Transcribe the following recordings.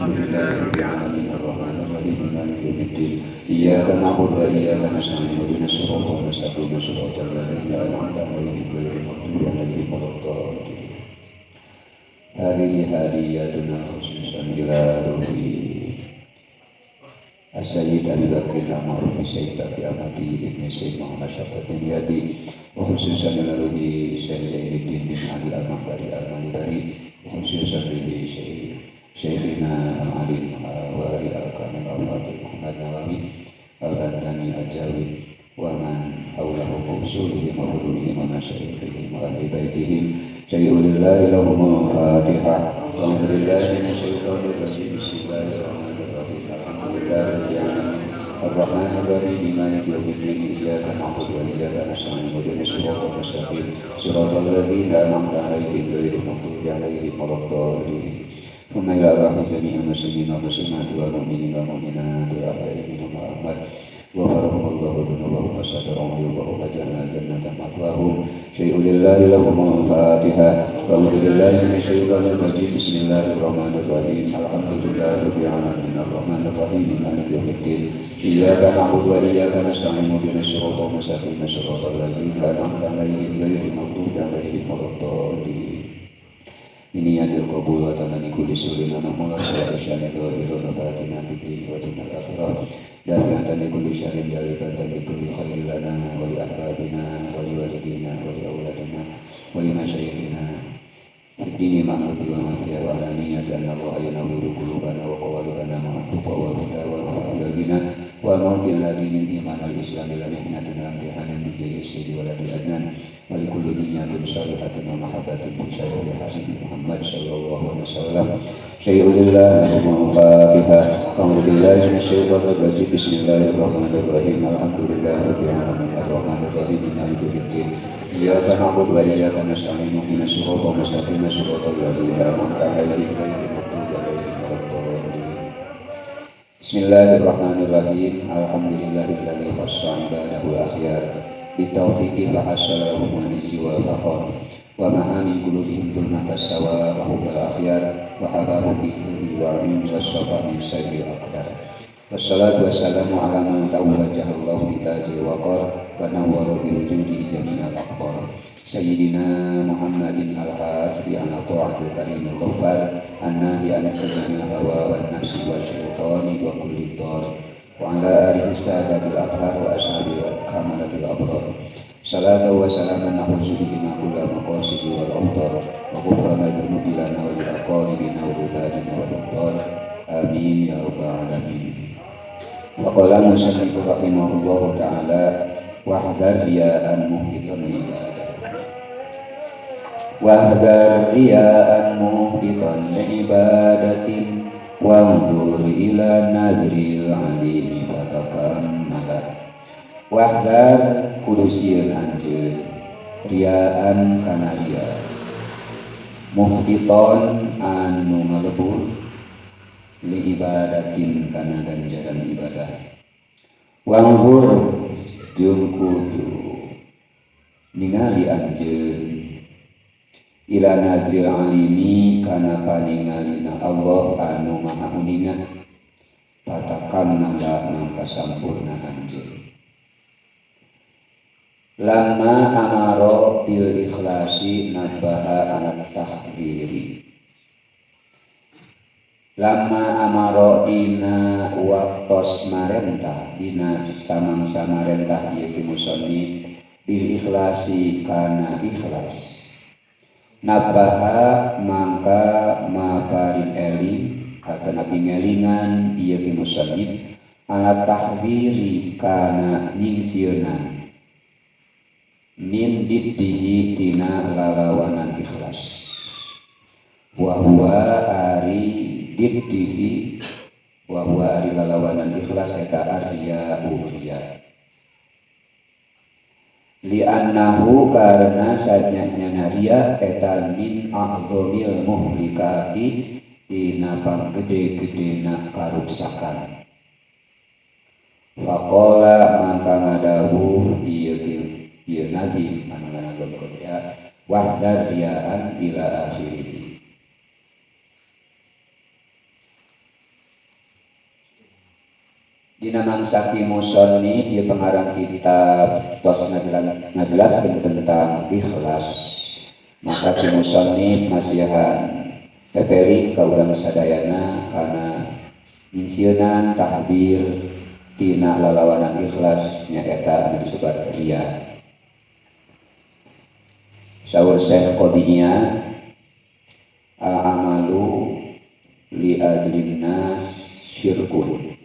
Alhamdulillahi rabbil alamin arrahmanir rahim maliki yaumiddin. Iyyaka na'budu wa iyyaka nasta'in ihdinas siratal mustaqim siratal ladzina an'amta 'alaihim ghairil maghdubi 'alaihim waladdallin. Hadhihi hadiyatuna khususan ila ruhi As-Sayyid Abi Bakr al-Ma'ruf bi Sayyid Baqi Amati Ibn Sayyid Muhammad Syafat bin Yadi wa khususan ila ruhi Syekh Zainuddin bin Ali Al-Ma'bari Al-Malibari wa khususan ruhi Syekhina Al-Alim Al-Wari Al-Kamil Al-Fatih Muhammad Nawawi Al-Bantani Al-Jawi wa man hawlahu wa usulihim wa furu'ihim wa masyayikhihim wa ahli baitihim. Syai'u lillahi lahumul Fatihah. A'udzu billahi minasyaitonir rajim. Bismillahirrahmanirrahim. Alhamdulillahi rabbil alamin arrahmanir rahim maliki yaumiddin. Iyyaka na'budu wa iyyaka nasta'in ihdinas siratal mustaqim siratal ladzina an'amta 'alaihim ghairil maghdubi 'alaihim waladdallin. Thumma ila arwahi jami'il muslimin wal muslimati wal mu'minin wal mu'minati wal ahya'i minhum wal amwat. Ghafarahumullahu dzunubahum wa satara 'uyubahum wa ja'ala al-jannata ma'wahum. Syai'u lillahi lahumul Fatihah. A'udzu billahi minasyaitonir rajim. Bismillahirrahmanirrahim. Alhamdulillahi rabbil alamin arrahmanir rahim maliki yaumiddin. Iyyaka na'budu wa iyyaka nasta'in ihdinas siratal mustaqim siratal ladzina an'amta 'alaihim ghairil maghdubi 'alaihim waladdallin. Ini adil qabul wa tamani kulli su'lin wa ma'mula sa'a syani dhahirun wa batina fid dunya wa dunyal akhirah. Dafi'atan li kulli syarrin jalibatan li kulli khairin lana wa li ahbabina wa li walidina wa li auladina wa li masyayikhina fid dini ma'lubi wal mafiyah wa ala niyyati anna Allah yunawwiru qulubana wa qawalibana ma'a tuqa wal huda wal wafa wal ghina wal mauti ala dinil iman wal islam ila mihnatin wa imtihanin bi jahi sayyidi waladi adnan wa li kulli niyyatin shalihatin wa mahabbatin fi syarri habibi Muhammad sallallahu alaihi wasallam. Syai'u lillahi lahumul Fatihah. A'udzu billahi minasyaitonir rajim. Bismillahirrahmanirrahim. Alhamdulillahi rabbil alamin arrahmanir rahim maliki yaumiddin. Iyyaka na'budu wa iyyaka nasta'in ihdinas siratal mustaqim siratal ladzina an'amta 'alaihim ghairil maghdubi 'alaihim waladdallin. Bismillahirrahmanirrahim. Alhamdulillahilladzi khassa 'ibadahu al-akhyar bitaufiqi fa hasala lahumul izzi wal fakhr wa maha min qulubihim dhulmatas sawa wa hubbal akhyar wa habahum bil wal ilmi was safa min sayyil aqdar. Wassalatu wassalamu ala man tawajjaha Allahu bi tajil waqar wa nawwara bi wujudihi jami'al aqtar. Sayyidina Muhammadin al-hathi ala ta'atil karimil ghaffar an-nahi an ittiba'il hawa wan nafsi wasyaitani wa kulli dar wa ala alihi sadatil athhar wa ashabil kamalatil abrar. Salatu wa salaman na'udzu bihi ma kulla maqasidi wal awtar wa ghufrana dhunubi lana wa lil aqaribina wa lil badina wal awtar. Amin ya rabbal alamin. Faqala musannif rahimahullahu ta'ala wahdar riya'an muhbitan ibadah. Wahdar riya'an muhbitan ibadatin wanzur ila nadril alimi fatakammala. Wahdar kudu sieun anjeun riaan kana riya muhbiton anu ngalebur li ibadatin kana ganjaran ibadah. Wanzur jeung kudu ningali anjeun ila nadril alimi kana paningalina Allah anu maha uninga patakammala mangka sampurna anjeun. Lama amaro bil ikhlasi nabaha ala tahdiri. Lama amaro dina waktos marentah dina samangsa marentah ieu ki musannif bil ikhlasi kana ikhlas. Nabaha mangka maparin eling atanapi ngelingan ieu ki musannif ala tahdiri kana nyingsieunan min diddihi tina lalawanan ikhlas. Wa huwa ari diddihi wa huwa ari lalawanan ikhlas eta arya uriya. Li'annahu karena sajanya riya eta min a'zamil muhlikati dina panggede-gedena karuksakan. Faqala mangka ngadawuh ieu ieu nazim anu nganazamkeun ya wahdar riyaan ila akhirih. Dina mangsa Ki Musannif ieu pengarang kitab tos ngajelaskeun tentang ikhlas, maka Ki Musannif masihan pepeli ka urang sadayana kana nyingsieunan tahdzir tina lalawanan ikhlas nyaeta anu disebut riya. Saur Syekh Qadiyah, al amalu li ajlin nas syirkun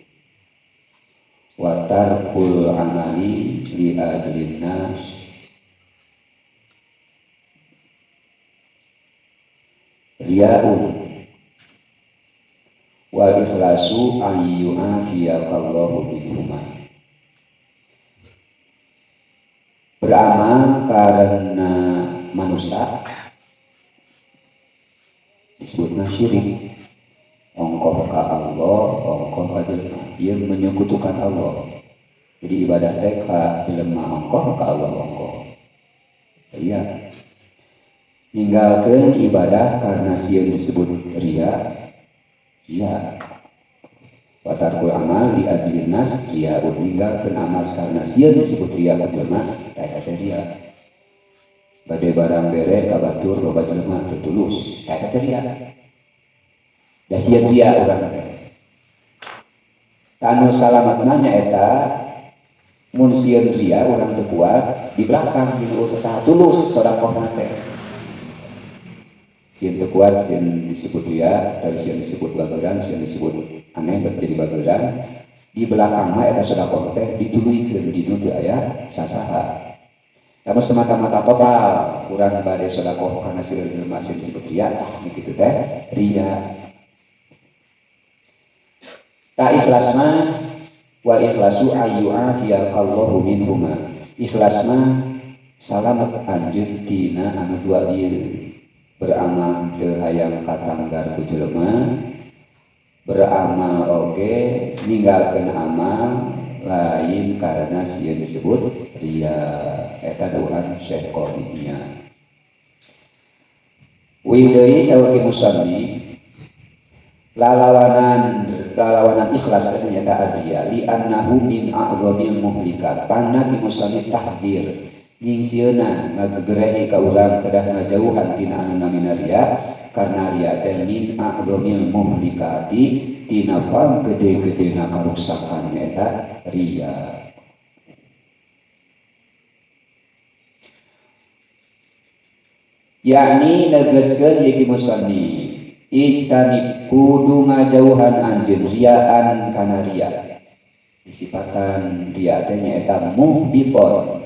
wa tarkul amali li ajlin nas riyaun wal ikhlasu ayyu'afiyakallahu minhuma. Beramal karena manusia disebutna syirik, ongkoh ka Allah, ongkoh ka jelema, ieu menyekutukan Allah. Jadi ibadah teh ka jelema ongkoh, ka Allah ongkoh. Iya. Ninggalkeun ibadah karena sieun disebut riya. Iya. Wa tarkul amal li ajlin nas riya, ninggalkeun amal karena sieun disebut riya ka jelema, tah eta teh riya. Bade barang bere ka batur loba jelema teu tulus, tah eta teh riya. Da sieun riya urang teh. Tanu salamatna nyaeta mun sieun riya urang teu kuat di belakang dina usaha tulus sedekahna teh. Sieun teu kuat, sieun disebut riya, atawa sieun disebut bageran, sieun disebut aneh bet jadi bageran. Di belakang mah eta sedekah teh dituluykeun di nu teu aya sasaha. Lamun semata-mata total urang bade sedekah karena sieun jelema sieun disebut riya, tah nu kitu teh riya. Ta ikhlas mah wal ikhlasu ayyu'afiyakallahu minhuma. Ikhlas mah salamet anjeun tina anu dua ieu. Beramal teu hayang katanggar ku jelema, beramal oge ninggalkeun amal lain karena sieun disebut riya. Eta dawuhan Syekh Qadiyah. Wih deui saur Ki Musannif, lalawanan ikhlas teh nyaeta adriya li annahu min a'zamil muhlikat. Panna Ki Musannif tahdzir nyingsieunan ngagegerehi ka urang kedah ngajauhan tina anu namina riya, karena riya teh min a'zamil muhlikati, tina pang gede-gedena karuksakan nyaeta riya. Yakni negeskeun ieu Ki Musannif, ijtanib kudu ngajauhan anjeun riaan kana riya. Disifatan riya teh nyaeta muhbiton.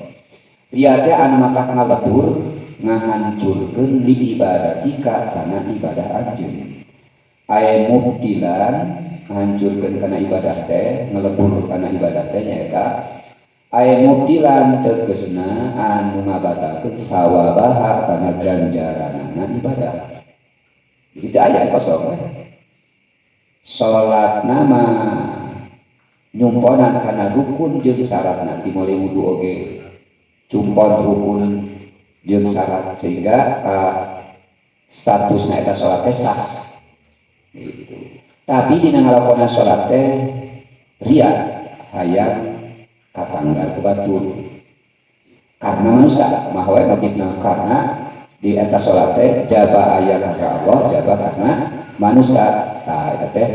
Riya teh anu matak ngalebur ngahancurkeun li ibadatika kana ibadah anjeun. Aya muhtilan ngahancurkeun kana ibadah teh, ngelebur kana ibadah teh nyaeta aya muhtilan tegesna anu ngabatalkeun sawabaha kana ganjaranana ibadah. Jadi teu aya kosong we. Salatna mah nyumponan kana rukun jeung syaratna, dimulai wudu oge cumpon rukun jeung syarat sehingga ka statusna eta salat teh sah. Gitu. Tapi dina ngalakonan salat teh riya hayang katanggar ku batur. Karena manusia mah we motifna karena di eta salat teh jaba aya karena Allah, jaba karena manusia. Tah eta teh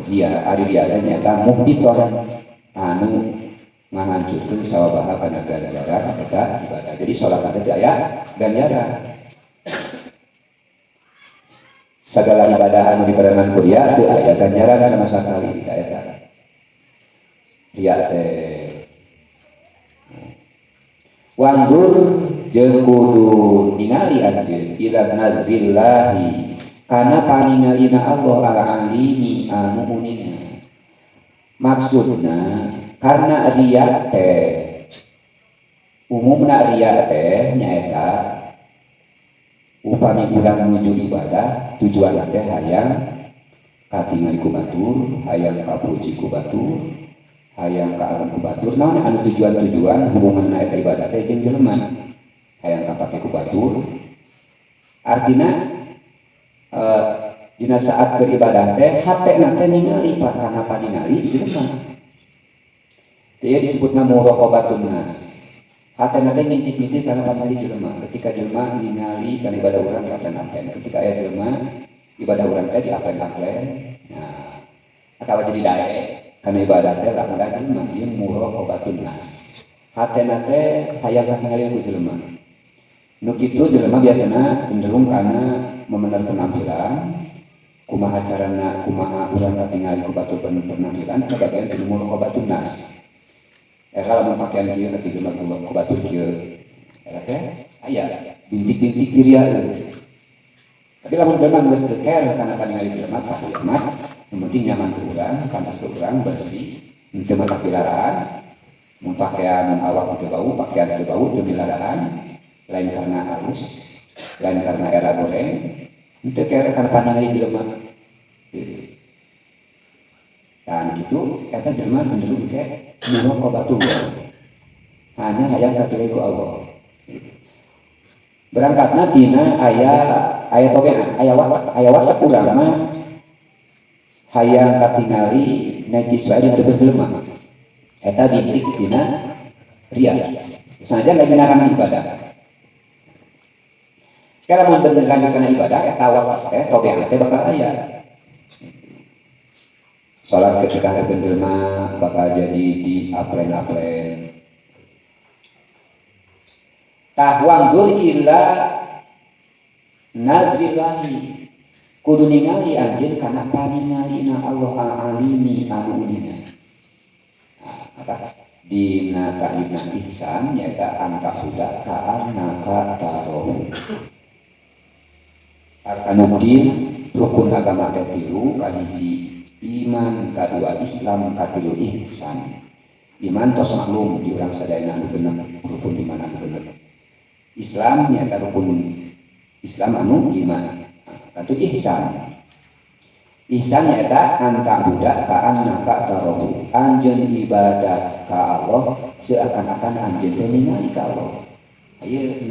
riya, ari riya teh nyaeta muhbiton anu ngahancurkeun sawabaha kana ganjaran eta ibadah. Jadi salat teh aya ganjaran. Sagala ibadah anu dibarengan ku riya teu aya ganjaran sama sakali eta eta. Riya teh wanggur jeung kudu ningali anjeun ila nazrillahi kana paningalina Allah al-alimi anu uninga. Maksudna karena riya teh umumna riya teh nyaeta upami urang nuju ibadah tujuanna teh hayang katingali ku batur, hayang kapuji ku batur, hayang ka alam ku batur. Naon anu tujuan-tujuan hubunganna eta ibadah teh jeung jelema hayang kapake ku batur. Artina dina saat beribadah teh hatena teh ningali kana paningali jelema. Dia disebutna muraqabatun nas. Hatena teh ngintip-ngintip kana paningali jelema. Ketika jelema ningali kana ibadah urang diaplen-aplen. Ketika aya jelema ibadah urang teh diaplen-aplen. Nah, atawa jadi daek kana ibadah teh lamun aya jelema ieu muraqabatun nas. Hatena teh hayang katingali ku jelema. Nu kitu jelema biasana cenderung kana memener penampilan, kumaha carana kumaha urang katingali ku batur penampilan eta bagian tina muraqabatun nas. Era lamun pakaian kieu katingali ku batur kieu. Era teh aya bintik-bintik diriaeun. Tapi lamun jelema geus teu care kana paningali jelema tah kiamat, nu penting nyaman ke urang, pantas ke urang, bersih, henteu mata pilaraan, mun pakaian awak teu bau, pakaian teu bau, teu milaraan, lain karena alus, lain karena era goreng, henteu care kana paningali jelema. Gitu. Dan gitu, eta jelema cenderung ke muraqabatullah. Hanya hayang katingali ku Allah. Gitu. Berangkatna tina aya aya togean, aya watak urang mah hayang katingali necis wae di hareupeun jelema. Eta bintik tina ria. Sanajan lagi ranah ibadah. Kalau mau berlanjut kana ibadah eta watak teh togean teh bakal aya. Salat ketika hareupeun jelema bakal jadi di aplen-aplen. Tah wangdur ila nadrillahi kudu ningali anjeun kana paningalina Allah al-alimi anu uninga. Nah, maka dina ta'libna ihsan nyaeta anta huda ka'annaka tarahu. Arkanuddin rukun agama teh tilu, kahiji iman, kadua Islam, katilu ihsan. Iman tos maklum di urang sadayana anu genep, rukun iman anu genep. Islam nyaeta rukun Islam anu lima. Katu ihsan. Ihsan nyaeta anta budak ka annaka tarahu. Anjeun ibadah ka Allah seakan-akan anjeun teh ningali ka Allah. Ieu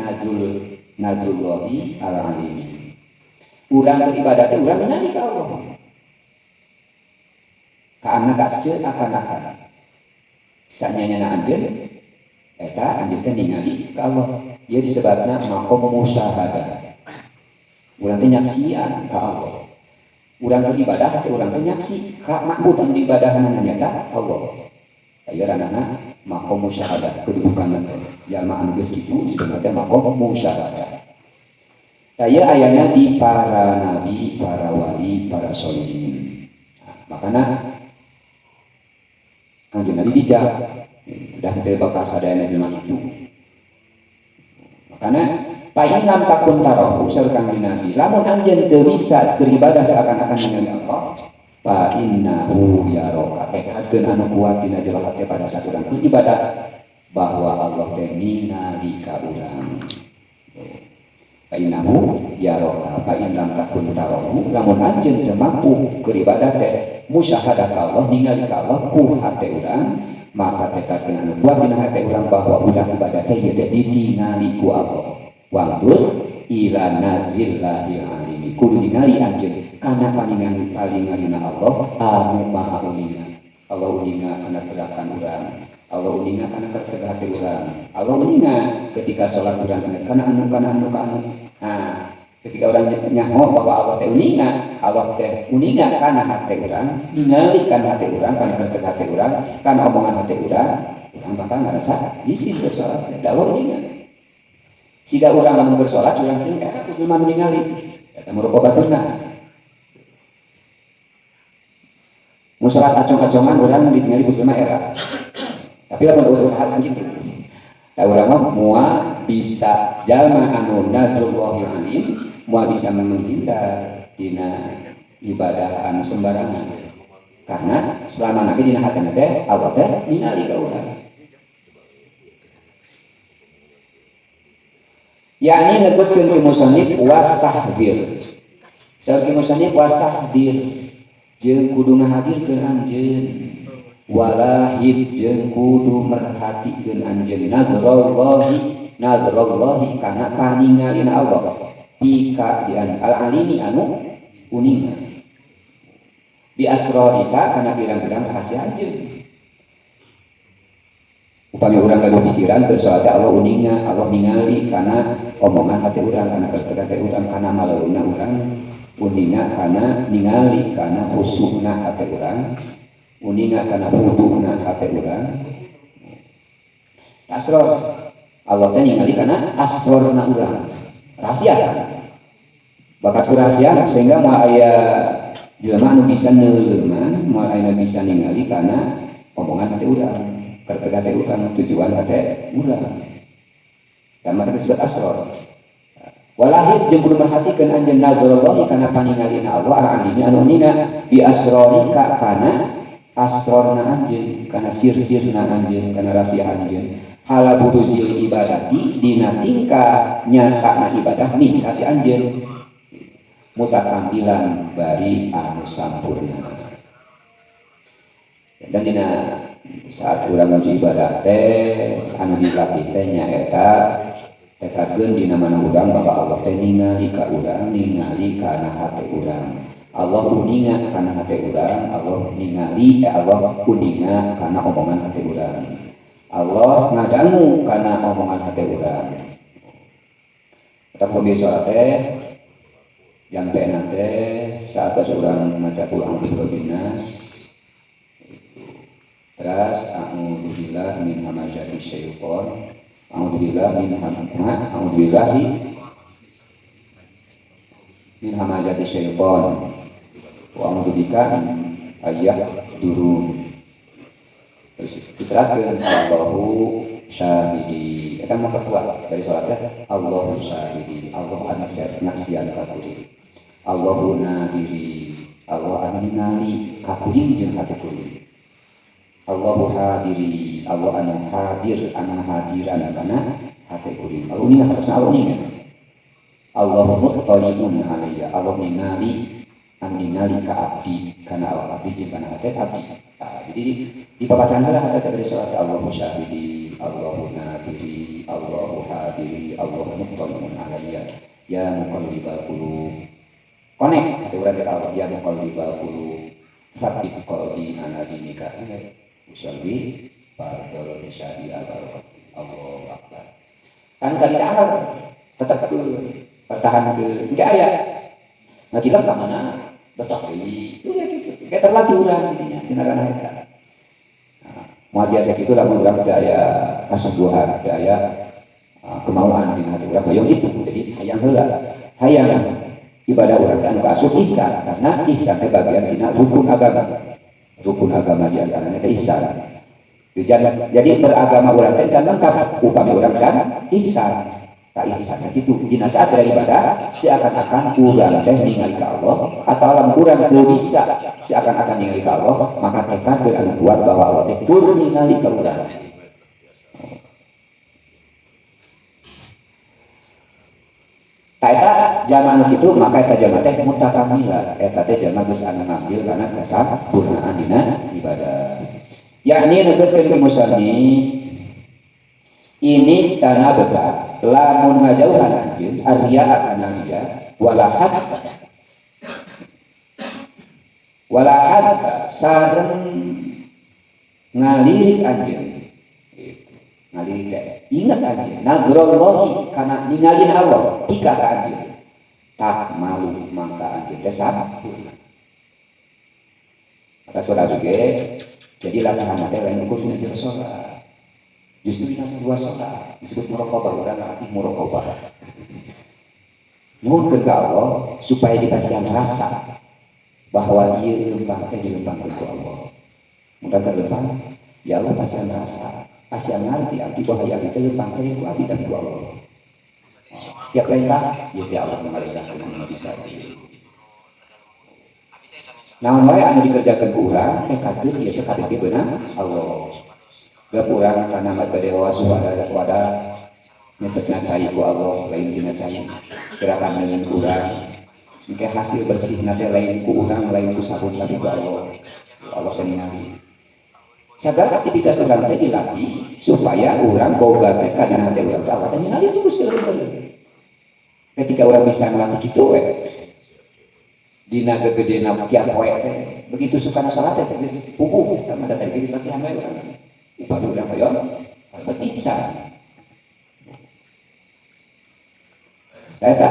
nadrullahi al-alimi. Urang beribadah teh urang ningali ka Allah. Ka annaka seakan-akan. Sanyanyana anjeun eta anjeun teh ningali ka Allah. Ieu disebutna maqam musyahadah. Urang teh nyaksian ka Allah. Urang beribadah teh urang teh nyaksi ka ma'bud anu diibadahanna nyaeta Allah. Aya ranana maqam musyahadah kedudukanna teh. Jalma anu geus kitu disebutna teh maqam musyahadah. Tah ieu ayana di para nabi, para wali, para sholihin. Nah, makana Kanjeng Nabi bijak. Sudah teu bakal sadayana jelema kitu. Makana pain lam takun tarahu saur Kanjeng Nabi, lamun anjeun teu bisa keur ibadah seakan-akan ningali Allah, fa innahu yaraka. Tekadkeun anu kuat dina jero hate pada saat urang keur ibadah bahwa Allah teh ningali ka urang. Fa innahu yaraka fa in lam takun tarahu, lamun anjeun teu mampu keur ibadah teh musyahadah ka Allah, ningali ka Allah ku hate urang, maka tekadkeun anu kuat dina hate urang bahwa urang ibadah teh ieu teh ditingali ku Allah. Wangdur ila nadrillahil alimi, kudu ningali anjeun kana paningali palingalina Allah anu maha uninga. Allah uninga kana gerakan urang, Allah uninga kana kerteg hate urang, Allah uninga ketika salat urang kana anu kana anu kana anu. Nah, ketika orang nyaho bahwa Allah teh uninga, Allah teh uninga kana hate urang, ningali kana hate urang, kana kerteg hate urang, kana omongan hate urang, urang bakal ngarasa isin bersalat. Da Allah uninga. Siga urang lamun keur salat urang sing eta ku jelema ningali. Eta muraqabatun nas. Mun salat acong-acongan urang ditingali ku jelema era. Tapi lamun eueuh sasahan kitu. Da urang mah moal bisa jalma anu nadrullahil alim, moal bisa menghindar tina ibadah anu sembarangan. Karena selama nabi dina hatena teh Allah teh ningali ka urang. Yakni neguskeun ki musannif wastahdir. Saur ki musannif wastahdir jeung kudu ngahadirkeun anjeun, walahid jeung kudu merhatikeun anjeun nadrallahi, nadrallahi kana paningalina Allah tika di anu al-alimi anu uninga bi asrarika kana pirang-pirang rahasia anjeun. Upami urang gaduh pikiran keur salat Allah uninga, Allah ningali kana omongan hati urang, kana kertek hati urang, kana maleuna urang, uninga kana ningali kana khusukna hati urang, uninga kana khuduna hati urang. Asror Allah teh ningali kana asrorna urang. Rahasia kan? Bakat ku rahasia sehingga moal aya jelema anu bisa neuleuman, moal aya bisa ningali kana omongan hati urang, kertek hati urang, tujuan hati urang. Tah disebut asror. Walahid jeung kudu merhatikeun anjeun nadrullahi kana paningalina Allah al-alimi anu uninga bi asrorika kana asrorna anjeun, kana sir-sirna anjeun, kana rahasia anjeun. Hala buruzil ibadati dina tingkah nyatana ibadah minka ti anjeun mutakammilan bari anu sampurna. Dan dina saat urang menuju ibadah teh anu dilatih teh nyaeta tekadkeun dina mana urang bahwa Allah teh ningali ka urang, ningali kana hate urang. Allah uninga kana hate urang, Allah ningali Allah uninga kana omongan hate urang. Allah ngadangu kana omongan hate urang. Eta pemirsa teh jam teh saat urang maca Qul a'udzu birabbin nas. Terus a'udzubillah min hamazati syaitan. A'udzubillah min a'udzubillahi min hamazati syaitan. Wa a'udzubika ayyah durun. Terus diteraskeun Allahu syahidi. Eta memperkuat dari salatnya Allahu syahidi. Allah anu nyaksian ka kuring. Allahu nadiri. Allah anu ningali ka kuring jeung hati kuring. Allahu hadiri, Allah anu hadir, anu hadiran kana hati kuring. Allah uninga harusna Allah uninga. Allahu muttali'un alayya, Allah ningali anu ningali ka abdi, kana awak abdi jeung kana hati abdi. Nah, jadi di papacan heula hati dari salat Allahu syahidi, Allahu nadiri, Allahu hadiri, Allahu muttali'un alayya, ya muqallibal qulub. Konek hati urang ka Allah, ya muqallibal qulub, tsabbit qalbi ala dinika. Usolli fardhu isya'i al-barakati. Allahu akbar. Kan kali arah tetap ke bertahan ke enggak aya. Ngagilap ka mana? Betok deui. Itu ya gitu. Kayak terlatih urang jadinya dina ranah eta. Nah, moal biasa kitu lamun urang teu aya kasungguhan, teu aya kemauan dina hati urang hoyong gitu. Jadi hayang heula. Hayang ibadah urang teh anu kaasup ihsan karena ihsan teh bagian tina rukun agama. Rukun agama diantaranya teh ihsan. Jadi beragama urang teh can lengkap upami urang can ihsan. Tak ihsan gitu. Dina saat beribadah seakan-akan urang teh ningali ka Allah atau lamun urang teu bisa seakan-akan ningali ka Allah, maka tekad anu kuat bahwa Allah teh tur ningali ka urang. Ta eta jalma anu kitu maka eta jalma teh mutakamila, eta teh jalma geus anu ngambil kana kasampurnaan dina ibadah. Yakni negaskeun ke musannif ini stana beta lamun ngajauhan anjeun arya kana dia wala hatta sareng ngalirik anjeun gitu. Ngalirik teh ingat anjeun nadrallahi kana ningalin Allah tika ka anjeun tak malu mangka anjeun teh sampurna. Maka saudara ge jadi latihan teh lain ukur dina jero salat. Justru dina luar salat disebut muraqabah, urang ngalatih muraqabah. Nyuhunkeun ka Allah supaya dipasihan rasa bahwa ieu leumpang teh dileumpangkeun ku Allah. Mun keur leumpang, ya Allah pasihan rasa, pasihan ngarti abdi bahwa ieu abdi teh leumpang teh ku abdi tapi ku Allah. Setiap lengkah, ya Allah mengalihkan anu bisa. Naon wae anu dikerjakeun ku urang teh kadeun ieu teh kabeh beunang Allah. Gak urang kana bade wawasu wadah nyecekna cai ku Allah lain tina cai. Gerakan dengan urang engke hasil bersihna teh lain ku urang lain ku sabun tapi ku Allah. Allah teh ningali. Sagala aktivitas urang teh dilatih supaya urang boga teh ka dina hate urang teh Allah teh ningali terus terus. Ketika orang bisa ngelatih gitu we dina gegedena tiap poe teh begitu suka salat teh geus puguh eta mah tadi geus latihan we urang upami urang hoyong Lebet ihsan. Eta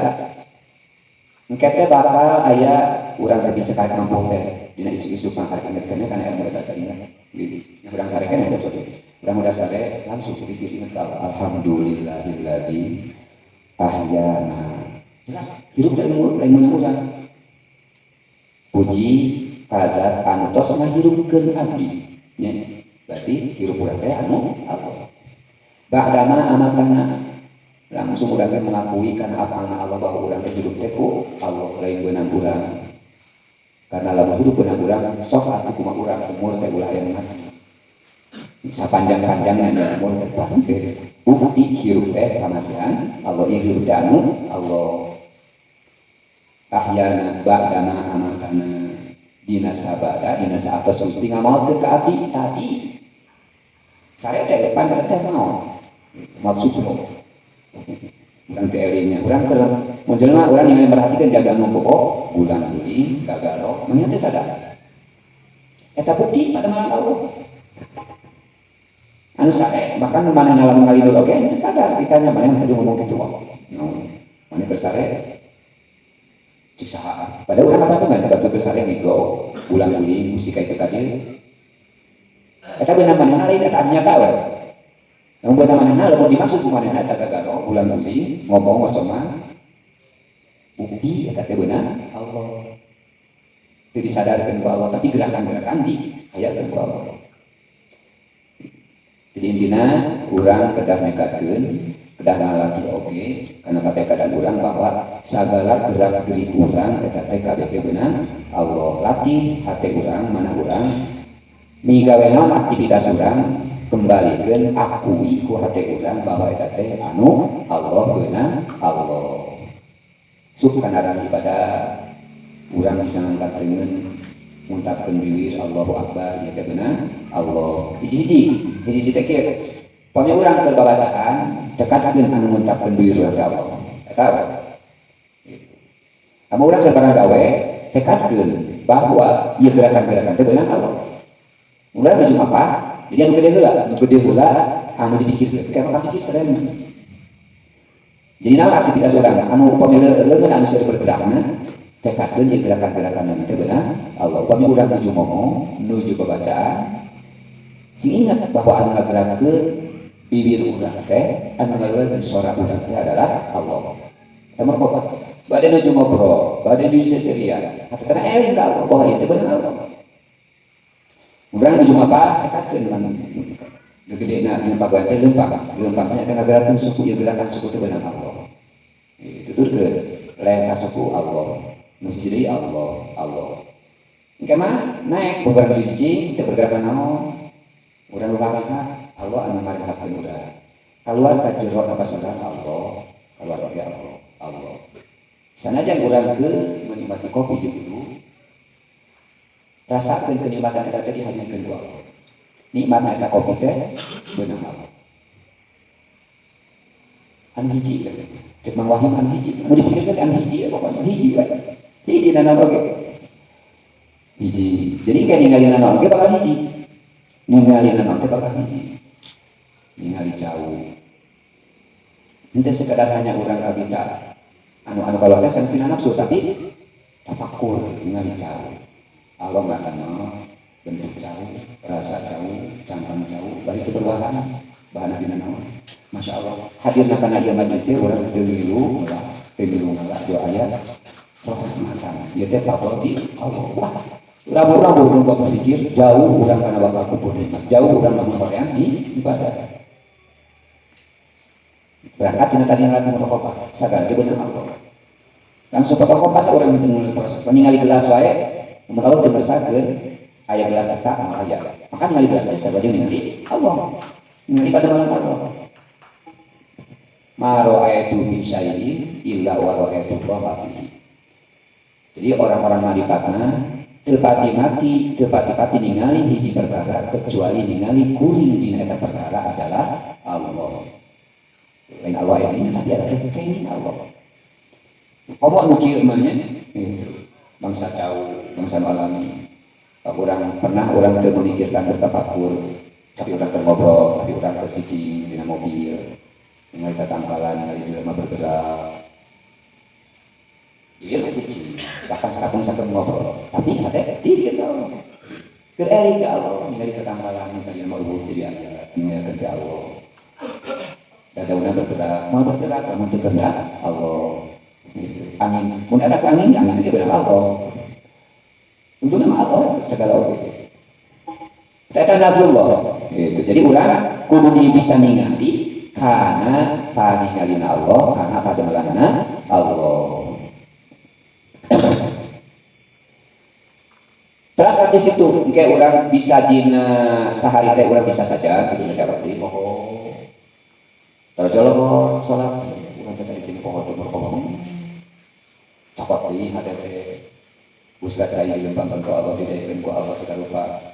engke teh bakal aya urang teh bisa karek mampu teh dina isu-isu mah karek ingetkeun kana ilmu eta teh ingat. Gitu. Yang urang sare kan ya sok. Urang udah sare langsung pikir ingat ka Allah. Alhamdulillahilladzi ahyana. Jelas hirup teh ilmu lain meunang urang. Puji ka zat anu tos ngahirupkeun abdi. Nya. Berarti hirup urang teh anu Allah. Ba'dama amatana langsung urang teh mengakui kana apa Allah bahwa urang teh hirup teh ku Allah lain beunang urang. Karena lamun hirup beunang urang sok atuh kumaha urang umur teh ulah aya mati. Sapanjang-panjangnya nya umur teh teh bukti hirup teh pamasihan Allah ieu hirup teh anu Allah. Ahyana ba'dama amatana dina sabada dina saatos Gusti ngamaotkeun ka abdi tadi. Saya teh pan teh maot. Maot suplo. Urang teh elingnya, urang keur mun jelema urang ningali merhatikan jaga nu bobo, gulang-guling, gagaro, mah teh sadar. Eta bukti pada malam Allah. Anu sare bahkan manehna lamun ngalidur oge teu sadar ditanya maneh tadi ngomong kitu wae. Naon? Maneh keur sare cik saha. Padahal urang Bandungan batu keur sare ngigo, gulang-guling musika itu tadi. Eta beunang manehna lain eta nyata we. Lamun beunang manehna lamun dimaksud ku manehna eta gagaro, gulang-guling, ngomong ngocoma. Bukti eta teh beunang Allah. Teu disadarkeun ku Allah tapi gerakan-gerakan dihayakeun ku Allah. Jadi intina urang kedah nekatkeun, kedah ngalatih oge kana katekadaan urang bahwa sagala gerak-gerik urang eta teh kabeh beunang Allah. Latih hate urang, manah urang migawe naon aktivitas urang kembalikeun akui ku hate urang bahwa eta teh anu Allah beunang Allah. Sup kana ibadah urang bisa ngangkat leungeun nguntapkeun bibir Allahu Akbar ieu teh beunang Allah. Hiji-hiji, hiji-hiji teh kieu. Pami urang keur babacaan tekadkeun anu nguntapkeun bibir urang ka Allah. Eta we. Gitu. Lamun urang keur barang gawe tekadkeun bahwa ieu gerakan-gerakan teh beunang Allah. Urang nuju apa? Jadi anu gede heula, anu gede heula anu dipikirkeun. Kayak maka pikir sadayana. Jadi naon aktivitas urang anu upami leungeun anu seueur bergerakna tekadkeun ieu gerakan-gerakan teh beunang Allah. Upami urang nuju ngomong, nuju babacaan, sing ingat bahwa anu ngagerakeun bibir urang teh, anu ngaluarkeun suara urang teh adalah Allah. Eta mah kopat. Bade nuju ngobrol, bade nuju seserian, hatatana eling ka Allah bahwa ieu teh beunang Allah. Urang nuju apa? Tekadkeun man gegedena dina pagawean teh leumpang. Leumpang teh eta ngagerakeun suku, ieu gerakan suku teh beunang Allah. Dituturkeun lain ka suku Allah. Nu siji deui Allah, Allah. Engke mah naek urang nuju cicing teu bergerak naon. Urang nu ngarehat, Allah anu ngarehatkeun urang. Kaluar ka jero napas urang Allah, kaluar oge Allah, Allah. Sanajan urang keur menikmati kopi jeung udud, rasakeun kenikmatan eta teh dihadirkeun ku Allah. Nikmatna eta kopi teh beunang Allah. Anu hiji we teh. Cek Mang Wahyu anu hiji. Anu dipikirkeun anu hiji ya pokona hiji we. Hiji nanaon oge. Hiji. Jadi kayak ningali nanaon oge bakal hiji. Ningali nanaon teh bakal hiji. Ningali jauh. Henteu sekadar hanya urang kabita anu kalau teh sanes nafsu tapi tafakur ningali jauh. Allah nggak bentuk jauh, rasa jauh, cangkang jauh, bari itu berwahana, bahana dina naon. Masya Allah, hadirna kana ieu majelis teh urang teu ngilu ngala, teu ngilu ngala jo aya rahmatan. Ieu teh fadl di Allah. Wah, lamun urang berubah berpikir jauh urang kana bakal kupur nikmat, jauh urang lamun hoream di ibadah. Berangkat tina tadi ngalakukan muraqabah, sagala ge beunang Allah. Langsung fotokopas urang teu mulai proses. Ningali gelas wae, mun Allah teu ngersakeun aya gelas eta moal aya. Maka ningali gelas teh sarua jeung ningali Allah. Ningali pada malam Allah. Ma ra'aitu min syai'in illa wa ra'aitu Allah fihi. Jadi orang-orang maripatna teu pati mati, teu pati-pati ningali hiji perkara kecuali ningali kuring dina eta perkara adalah Allah. Lain Allah ini tapi ada teh kenging Allah. Komo anu kieu mah nya gitu. Bangsa cau, bangsa nu alami. Urang pernah urang teu memikirkan bertafakur. Tapi urang keur ngobrol, tapi urang keur cicing dina mobil, ningali tatangkalan, ningali jelema bergerak. Ieu cicing, bahkan sakapun sakem ngobrol, tapi hate dikir ka Allah. Keur eling ka Allah, ningali tatangkalan nu tadi mah eueuh jadi aya, ninggalkeun ka Allah. Dadauna bergerak, mau bergerak lamun teu kehendak Allah. Gitu. Angin, mun eta ku angin, angin ge beunang Allah. Tentu nama Allah segala oge. Eta nadrullah. Gitu. Jadi urang kudu bisa ningali kana paningalina Allah, kana pademelanna Allah. Terus aktif itu, engke urang bisa dina sahari teh urang bisa saja gitu nek kalau di poho. Terjolok salat, urang teh tadi dina poho teh berkomo. Cokot deui hate teh. Buskat cai dilempangkeun ku Allah, didaekeun ku Allah sakarupa.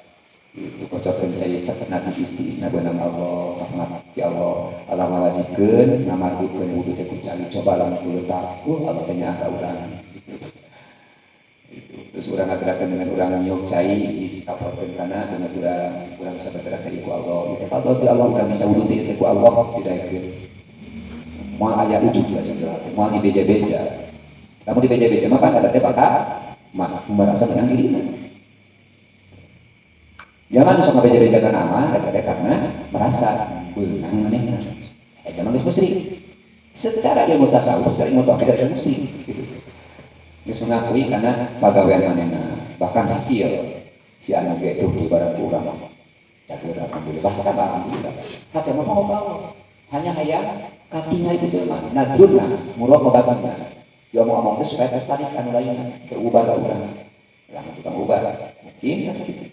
Itu kocokkeun cai cek nabi isti-isna beunang Allah, rahmat ti Allah. Allah ngawajibkeun ngamardukeun wudu teh ku cai coba lamun ku leutak, Allah teh nyaah ka urang. Terus urang ngagerakeun dengan urang nyiuk cai kaprokeun kana dengan urang bisa bergerak teh ku Allah. Ieu teh fadl ti Allah, urang bisa wudu teh ku Allah didaekeun. Moal aya ujug teh jeung teh, moal dibeja-beja. Lamun dibeja-beja mah pan eta teh bakal mas merasa menang dirina. Jangan sok ngabeja-bejakan amal eta teh karena merasa beunang manehna. Eta mah geus musyrik. Secara ilmu tasawuf, secara ilmu tauhid eta musyrik gitu. Geus mengakui karena pagawean manehna, bahkan hasil si anu ge tuh di barang ku urang mah. Catur alhamdulillah, bahasa alhamdulillah. Hate mah poho ka Allah. Hanya hayang katingali ku jelema, nadrun nas, muraqabatun nas. Diomong-omong teh supaya tertarik anu lainna ke ubah ka urang. Lamun tukang ubah, mungkin kan kitu.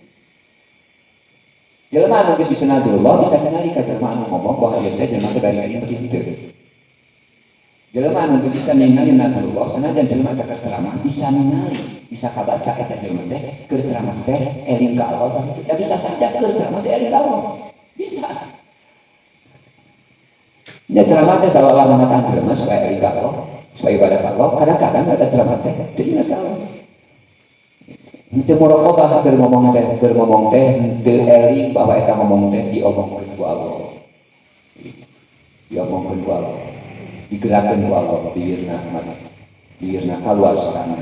Jelema anu geus bisa nadrullah bisa ningali ka jelema anu ngomong bahwa ieu teh jelema teh bari-bari teu henteu. Jelema anu teu bisa ningali nadrullah sanajan jelema teh keur ceramah bisa ningali, bisa kabaca eta jelema teh keur ceramah teh eling ka Allah kitu. Da bisa saja keur ceramah teh eling ka Allah. Bisa. Nya ceramah teh seolah-olah mengatakan jelema supaya eling ka Allah, supaya ibadah ka Allah. Kadang-kadang eta ceramah teh teu ingat ka Allah. Henteu muraqabah keur ngomong teh henteu eling bahwa eta ngomong teh diomongkeun ku Allah. Diomongkeun ku Allah. Digerakkeun ku Allah bibirna, bibirna kaluar sorangan.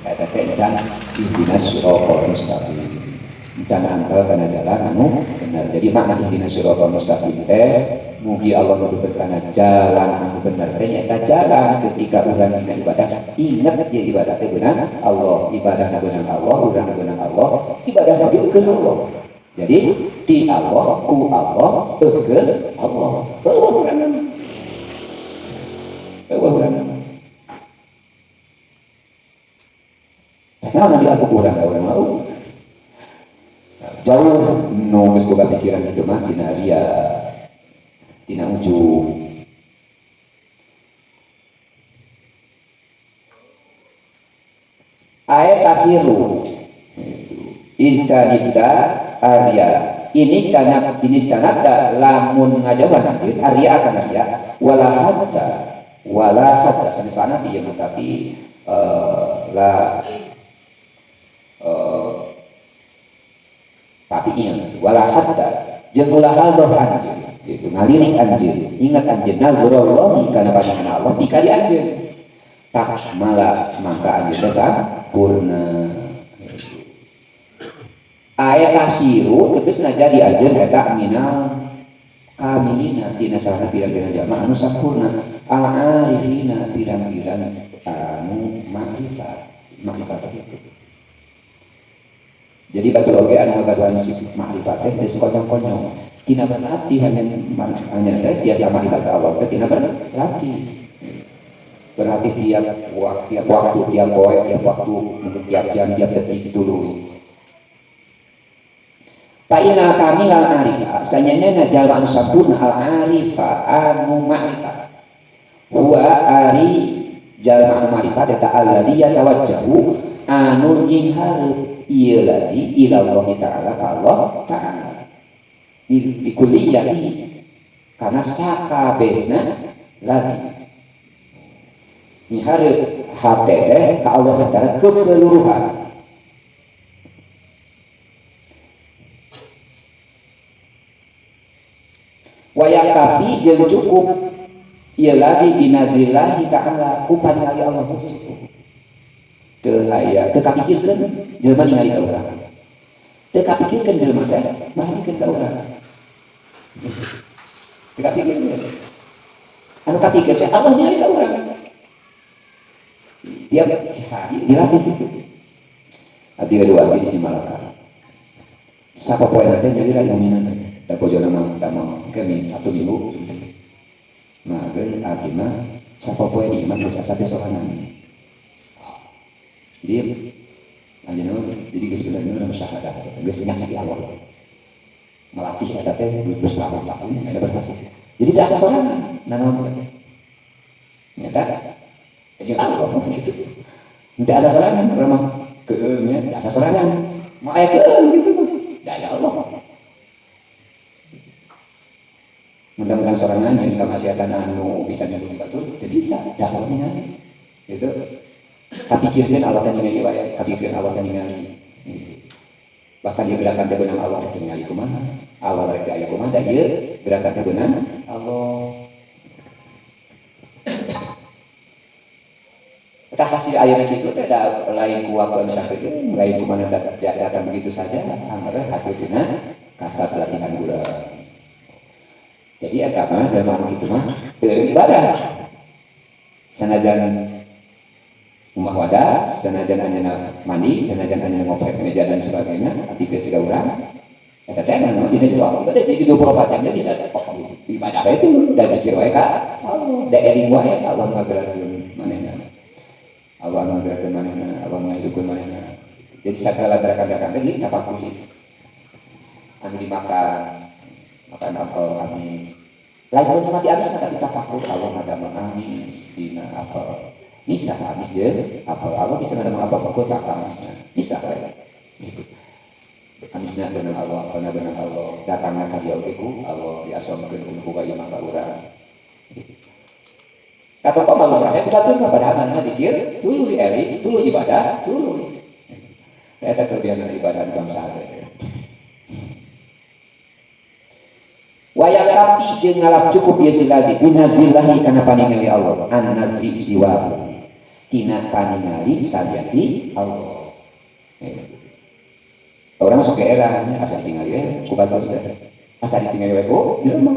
Eta teh encan ihdinas siratal mustaqim. Encan antal kana jalan anu bener. Jadi makna ihdinas siratal mustaqim teh mugi Allah nuduhkeun kana jalan anu bener teh nyaeta jalan ketika urang dina ibadah inget ieu ibadah teh beunang Allah, ibadahna beunang Allah, urangna beunang Allah, ibadahna ge eukeun Allah. Jadi ti Allah ku Allah eukeun Allah. Eueuh urangna. Eueuh urangna. Nah, nanti aku kurang, urang mah jauh nu geus boga pikiran kitu mah tina ria, tina ujub. Ae kasiru istanibta arya ini stanab ini stanabta lamun ngajauhan anjeun arya akan arya wala hatta sanesana ieu mah tapi la tapi ieu wala hatta jeung ulah hadhah anjeun gitu ngalirik anjeun ingat anjeun nazrullahi kana pandangan Allah dikali anjeun tak mala mangka anjeun teh sampurna. Aya kasiru tegasna jadi anjeun eta minal kamilina tina sarana pirang-pirang jalma anu sampurna al arifina pirang-pirang anu makrifat makrifat itu. Jadi batur oge anu ngagaduhan sifat makrifat teh teu sekonyong-konyong tina berlatih hanya teh tiasa makrifat ka Allah teh tina berlatih. Berlatih tiap waktu, tiap poe, tiap waktu, mungkin tiap jam, tiap detik tuluy. Fa innal kamilal arifa sanyana jalma anu sampurna al arifa anu ma'rifat. Huwa ari jalma anu ma'rifat eta alladzi yatawajjahu anu jeung hareup ieu ladzi ila Allah ta'ala ka Allah ta'ala. Di kulliyatihi karena sakabehna ladzi mihareup hate teh ka Allah secara keseluruhan. Wayakapi jeung cukup ieu lagi binadzrillahi ta'ala ku paningali Allah geus cukup. Teu haya teu kapikirkeun jelema ningali ka urang. Teu kapikirkeun jelema teh merhatikeun ka urang. Teu kapikirkeun. Anu kapikir teh Allah ningali ka urang. Tiap hari dilatih gitu. Abdi gaduh abdi di Cimalaka. Sapopoe teh nyalira ilmina teh. Da bojona mah da mah ke 1 minggu. Nah, geun abdi mah sapopoe di imah geus asa teh sorangan. Jadi anjeunna mah jadi geus bener-bener musyahadah, geus nyaksi Allah. Melatih eta teh geus tahun-tahun eta berhasil. Jadi teu asa sorangan, nanaon teh. Nyata jeung Allah gitu. Teu asa sorangan urang mah keueung nya teu asa sorangan. Moal aya keueung gitu mah. Da ya Allah. Mentang-mentang sorangan yang kamaksiatan anu bisa nyebut batur teu bisa, da Allah ningali. Gitu. Kapikirkeun Allah teh ningali wae, kapikirkeun Allah teh ningali. Gitu. Bahkan ieu gerakan teh beunang Allah teh ningali kumaha? Allah rek teh aya kumaha da ieu gerakan teh beunang Allah. Eta hasil ayeuna kitu teh da lain ku waktu anu sakitu, lain ku mana datang begitu saja, anggar hasil tina kasar latihan urang. Jadi eta mah jelema anu kitu mah teu ibadah. Sanajan rumah wadah, sanajan anjeunna mandi, sanajan anjeunna ngoprek meja dan sebagainya, aktivitas siga urang. Eta teh mah dina jero ibadah jadi 24 jam teh bisa ibadah we itu da zikir wae ka Allah, da eling wae Allah ngagerakeun manehna. Allah ngagerakeun manehna, Allah ngahidupkeun manehna. Jadi segala gerakan-gerakan teh ditapakuri. Anu dimakan, makan apel amis. Lain mun mati amis mah ditapakur Allah ngadamel amis dina apel. Bisa amis jeung apel Allah bisa ngadamel apel pokok tak amisna. Bisa we. Gitu. Amisna beunang Allah, apelna beunang Allah. Datangna ka dieu oge ku Allah diasomkeun ku nu boga ieu mah ka urang. Gitu. Kata Pak Malu Rahim, batur mah padahal mah zikir, tuluy eling, tuluy ibadah, tuluy. Eta kelebihan ibadah di bangsa teh. Wayakapi jeung ngalap cukup ieu si lagi binadzillahi kana paningali Allah, an-nadzi siwahu. Tina paningali saliati Allah. Orang sok era asa ditingali we ku batur teh. Asa ditingali we ku jelema.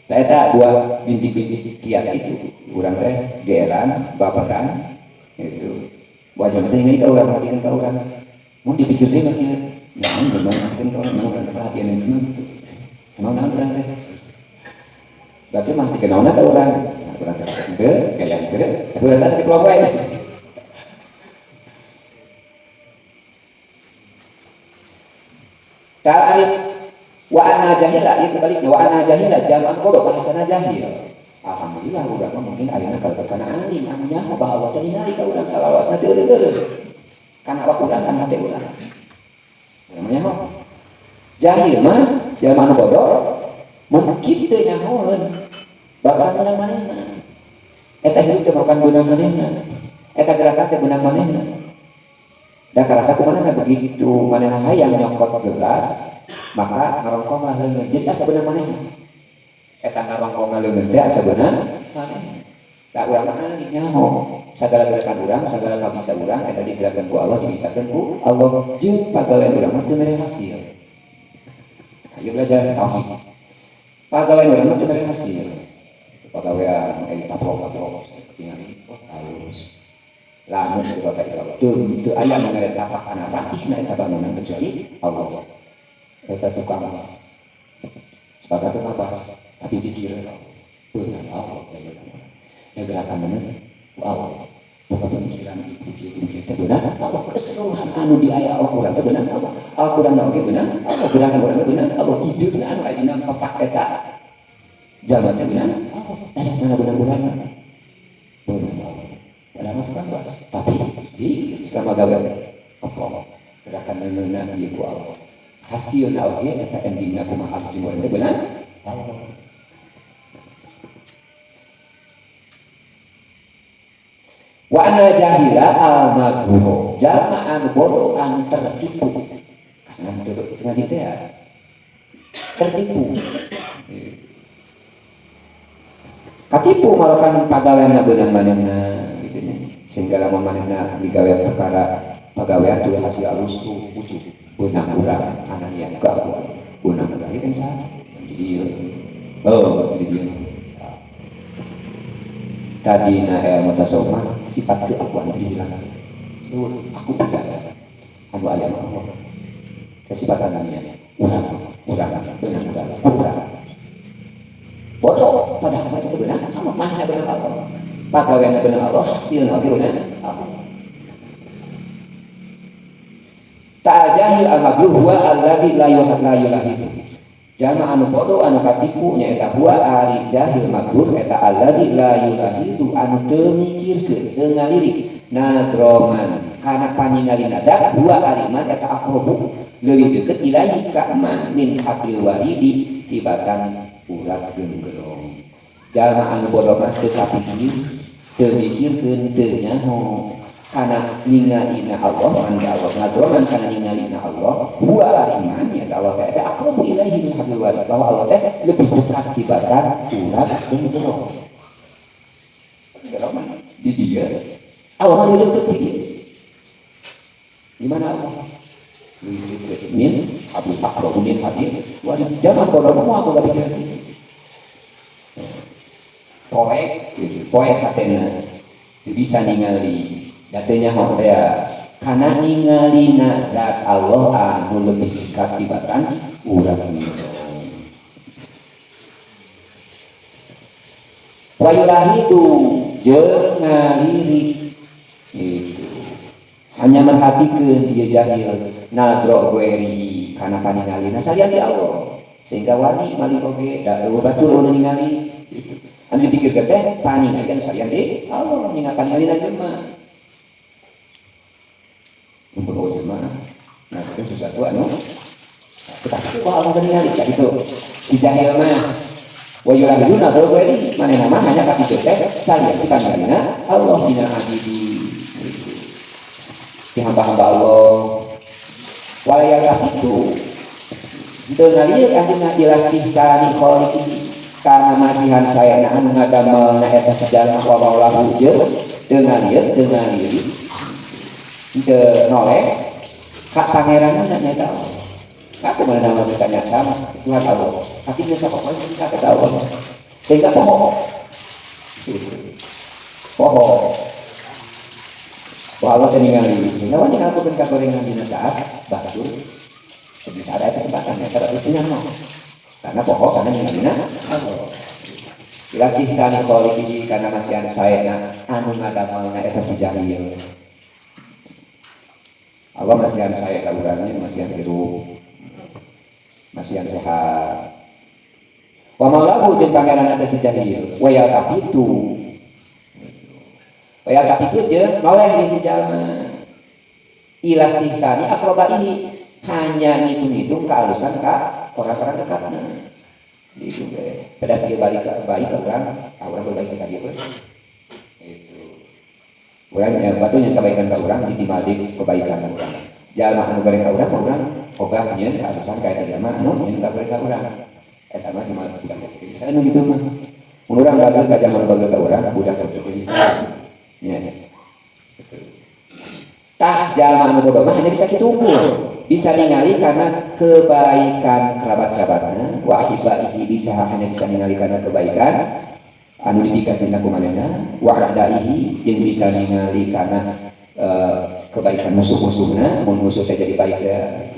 Nah, eta dua bintik-bintik kiat itu urang teh geeran, baperan gitu. Wajah teh ningali ka urang, perhatikan ka urang. Mun dipikir deui mah kieu, naon jelema perhatikan ka urang, naon urang perhatian jelema gitu. Naon naon urang teh. Berarti mah dikenaona ka urang. Nah, urang teh asa teu, gaya teu, tapi urang teh asa dikeluar wae. Ka arif wa anna jahila, ieu sebaliknya wa anna jahila jalma anu bodoh bahasana jahil. Alhamdulillah urang mah mungkin ayeuna kalebet kana alim anu nyaho bahwa Allah teh ningali ka urang salawasna teu eureun-eureun. Kana awak urang kana hate urang. Urang mah nyaho. Jahil mah jalma anu bodoh mungkin teu nyahoeun bahkan beunang manehna. Eta hirup teh bukan beunang manehna. Eta gerakan teh beunang manehna. Da karasa kumaha begitu manehna hayang nyokot gelas maka ngarongkong lah leungeun. Jadi asa beunang manehna. Eta ngarongkong leungeun teh asa beunang manehna. Da urang mah nyaho sagala gerakan urang, sagala kabisa urang eta digerakkeun ku Allah, dibisakeun ku Allah. Jeung pagawean urang mah teu mere hasil. Ayo belajar tauhid. Pagawean urang mah teu mere hasil. Pagawean taprok-taprok tingali halus. Lamun sifat Allah teu teu aya nu mere tapak kana rapihna eta bangunan kecuali Allah. Eta tukang bas. Sepakat tukang bas, tapi dikira beunang Allah da beunang urang. Ya gerakan bener ku Allah. Buka pemikiran ibu kieu kieu teh beunang Allah. Keseluruhan anu di aya awak urang teh beunang Allah. Awak urang oge beunang Allah. Gerakan urang teh beunang Allah. Hideupna anu aya dina otak eta jalma teh beunang Allah. Tah mana beunang urang mah? Beunang Allah. Padahal mah tukang bas, tapi di selama gawe apa gerakan meunang ieu ku Allah. Hasilna oge eta endingna kumaha jeung urang teh beunang Allah. Wa anna jahila al-maghfur, jalma anu bodoh anu tertipu. Karena teu ngaji teh ya. Tertipu. Katipu marokan pagaweanna beunang manehna gitu nya. Sehingga lamun manehna digawe perkara pagawean tuh hasil alus tuh ujug beunang urang ananiah keakuan beunang urang ieu kan saha di dieu. Oh, di dieu. Tadina ilmu tasawuf mah sifat keakuan dihilang. Aku tidak ada. Anu aya mah Allah. Sifat ananiah urang urang beunang urang kurang. Bodoh padahal mah itu beunang Allah, manehna beunang Allah. Pagawean beunang Allah, hasilna oge beunang Allah. Ta'jahil al-maghrur huwa alladzi la yulahidu. Jalma anu bodoh anu katipu nyaeta huwa ari jahil maghrur eta alladzi la yulahidu anu teu mikirkeun teu ngalirik nadroman kana paningalina zat huwa ari man eta aqrabu leuwih deukeut ilahi ka man min hablil waridi tibatan urat genggerong. Jalma anu bodoh mah teu kapikir teu mikirkeun teu nyaho kana ningalina Allah man Allah ngadroman kana ningalina Allah huwa ariman ya Allah teh eta aqrabu ilaihi min hablil warid bahwa Allah teh lebih dekat tibatan urat genggerong. Genggerong di dia Allah lebih dekat di dia. Gimana Allah lebih dekat min hablil aqrabu min hablil warid. Jangan bodoh mau aku gak pikiran poek gitu poek hatena bisa ningali datanya ho teh kana ningalina zat Allah anu lebih dekat tibatan urat genggerong. Wa yulahidu jeung ngalirik itu hanya merhatikeun ieu jahil nadro guerihi kana paningalina salian ti Allah sehingga wani mali oge da eueuh batur anu ningali gitu. Anu dipikirkeun teh paningali salian ti Allah ningali paningalina jelema. Membawa jemaah. Nah, itu sesuatu anu tetapi bahwa Allah ningali ya gitu. Si jahil mah wa yulahiduna ghairi manehna mah hanya kapikir teh salian ti paningalina Allah dina abidi. Di hamba-hamba Allah. Wala yakafitu. Teu ngalieu akhirna ilastihsani khaliqihi kana masihan saena anu ngadamelna eta sajalma wa maulahu jeung teu ngalieu teu ngalieu teu noleh ka pangeranna nyaeta Allah. Aku mana nama bertanya sama Tuhan Allah. Tapi dia siapa pun kita tahu Allah. Sehingga poho. Poho. Wah Allah teh ningali. Sehingga wani ngalakukeun kagorengan dina saat batur. Di saat ada kesempatan ya terus tinggal. Karena poho karena ningalina Allah. Ilas ihsani khaliqihi kana masihan saena anu ngadamelna eta si jahil. Allah masihan saya ka urangnya, masihan hirup, masihan sehat. Wa maulahu jeung pangeran eta si jahil, wa yaltafitu. Wa yaltafitu jeung noleh si jalma. Ilas ihsani aqrabaihi hanya ngitung-ngitung kealusan ka orang-orang dekatna. Dihitung teh. Pada segi balik ke baik ka urang, urang berbaik ka dia. Itu. Urang yang batunya kebaikan ka urang ditimbal di kebaikan urang. Jalma anu goreng ka urang mah urang ogah nyieun kealusan ka eta jalma anu nyieun ka goreng ka urang. Eta mah cuma budak teh bisa anu gitu mah. Mun urang bageur ka jalma anu bageur ka urang budak teh bisa. Nya. Tah jalma anu bodoh mah hanya bisa kitu unggul. Bisa ningali karena kebaikan kerabat-kerabatna, wa ahibaihi bisa hanya bisa ningali karena kebaikan anu dipika cinta ku manehna, wa a'daihi jeung bisa ningali karena kebaikan musuh-musuhna, mun musuh teh jadi baik ya.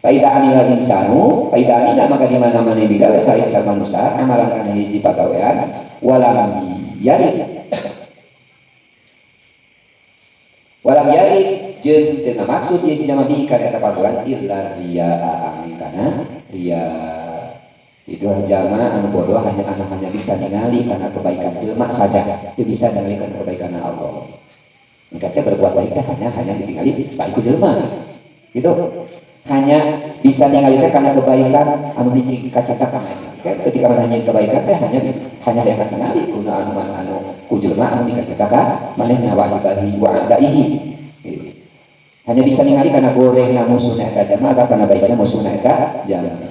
Fa idza amila insanu, fa idza amila maka di mana-mana digawe sae manusia amalan kana hiji pagawean walam yarid. Walam yarid jeung teu ngamaksud ieu si jalma bihi kana eta pagawean illa riyaa angin kana riya. Itu jalma anu bodoh hanya anu hanya bisa ningali karena kebaikan jelema saja, teu bisa ningali karena kebaikan Allah. Engke teh berbuat baik teh hanya ditingali baik ku jelema. Gitu. Hanya bisa ningali teh karena kebaikan anu dicita-citakan. Ketika mana nyeun kebaikan teh hanya bisa, hanya yang katingali ku anu anu ku jelema anu dikacitakan manehna wahibahi wa adaihi. Gitu. Hanya bisa ningali karena gorengna musuhna eta jalma atau karena baikna musuhna eta jalma.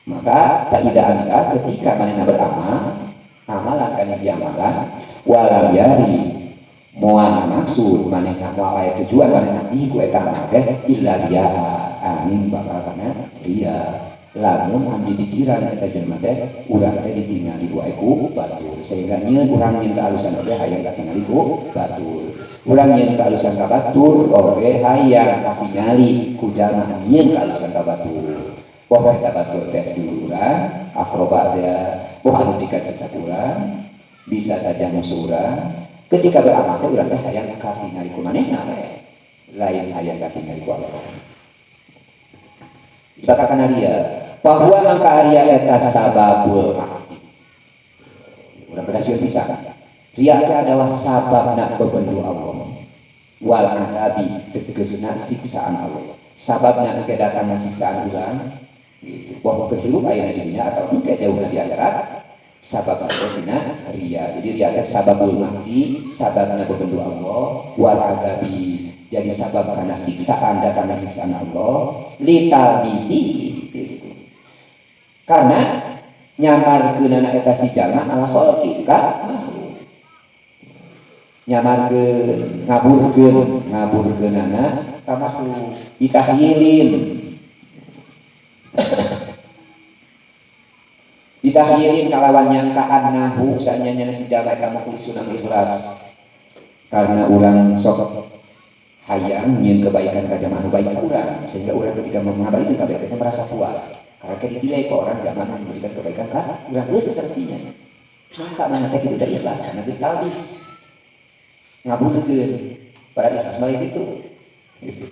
Maka faida amila ketika manehna beramal Amalan kana hiji amalan walam yari moal maksud manehna moal aya tujuan manehna di ku eta amal teh illa riya amin bakal kana riya. Lamun abdi pikiran eta jelema teh urang teh ditingali wae ku batur sehingga nyeun urang nyeun kaalusan oge hayang katingali ku batur. Urang nyeun kaalusan ka batur oge hayang katingali ku jalma nyeun kaalusan ka batur. Boh eta batur teh dulur urang, akrobat teh boh anu dikacita urang, bisa saja musuh urang. Ketika beramal teh urang teh hayang katingali ku manehna we. Lain hayang katingali ku Allah. Bakal kana ria. Bahwa mangka ria eta sababul mati. Urang berhasil bisa. Ria teh adalah sababna bebendu Allah. Wal adabi tegesna siksaan Allah. Sababna engke datangna siksaan urang gitu. Bahwa keur hirup ayeuna di dunia atau engke jauhna di akhirat sababna teh tina ria. Jadi ria teh sababul mati, sababna bebendu Allah, wal adabi jadi sabab kana siksaan datangna siksaan Allah litalbisi gitu. Karena nyamarkeunana eta si jalma ala khalqi ka makhluk. Nyamarkeun, ngaburkeun, ngaburkeunana ka makhluk ditahyilin. Ditahyilin kalawan nyangka annahu sanyanya si jalma eta mukhlisun anu ikhlas. Karena urang sok hayang nyieun kebaikan ka jalma anu baik ka urang sehingga urang ketika mengabarikeun kebaikan teh merasa puas. Karena kayak dinilai ke orang zaman memberikan kebaikan ka urang geus sapertinya. Maka mana teh kitu teh ikhlas karena geus talbis. Ngaburkeun pada ikhlas mah itu. Gitu.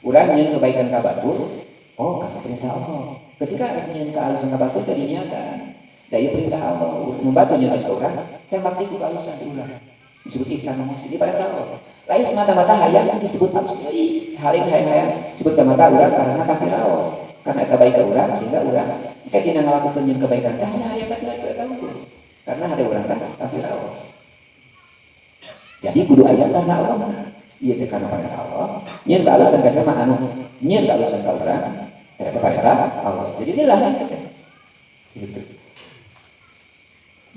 Urang nyieun kebaikan ka batur, oh karena perintah Allah. Ketika nyieun ka alusan ka batur teh diniatan. Da ieu perintah Allah, nu batur nyieun alus ka urang, tembak di ku alusan di urang. Disebut ihsan muhsin di perintah Allah. Lain semata-mata hayang disebut alus deui, halim hayang-hayang disebut semata urang karena tapi raos. Karena eta baik ka urang sehingga urang engke dina ngalakukeun nyieun kebaikan teh hayang katingali ku eta unggul. Karena hate urang teh tapi raos. Jadi kudu aya karena Allah. Ieu teh karena perintah Allah. Nyieun kaalusan ka jalma anu nyieun kaalusan ka urang eta teh perintah Allah. Jadi inilah teh. Gitu.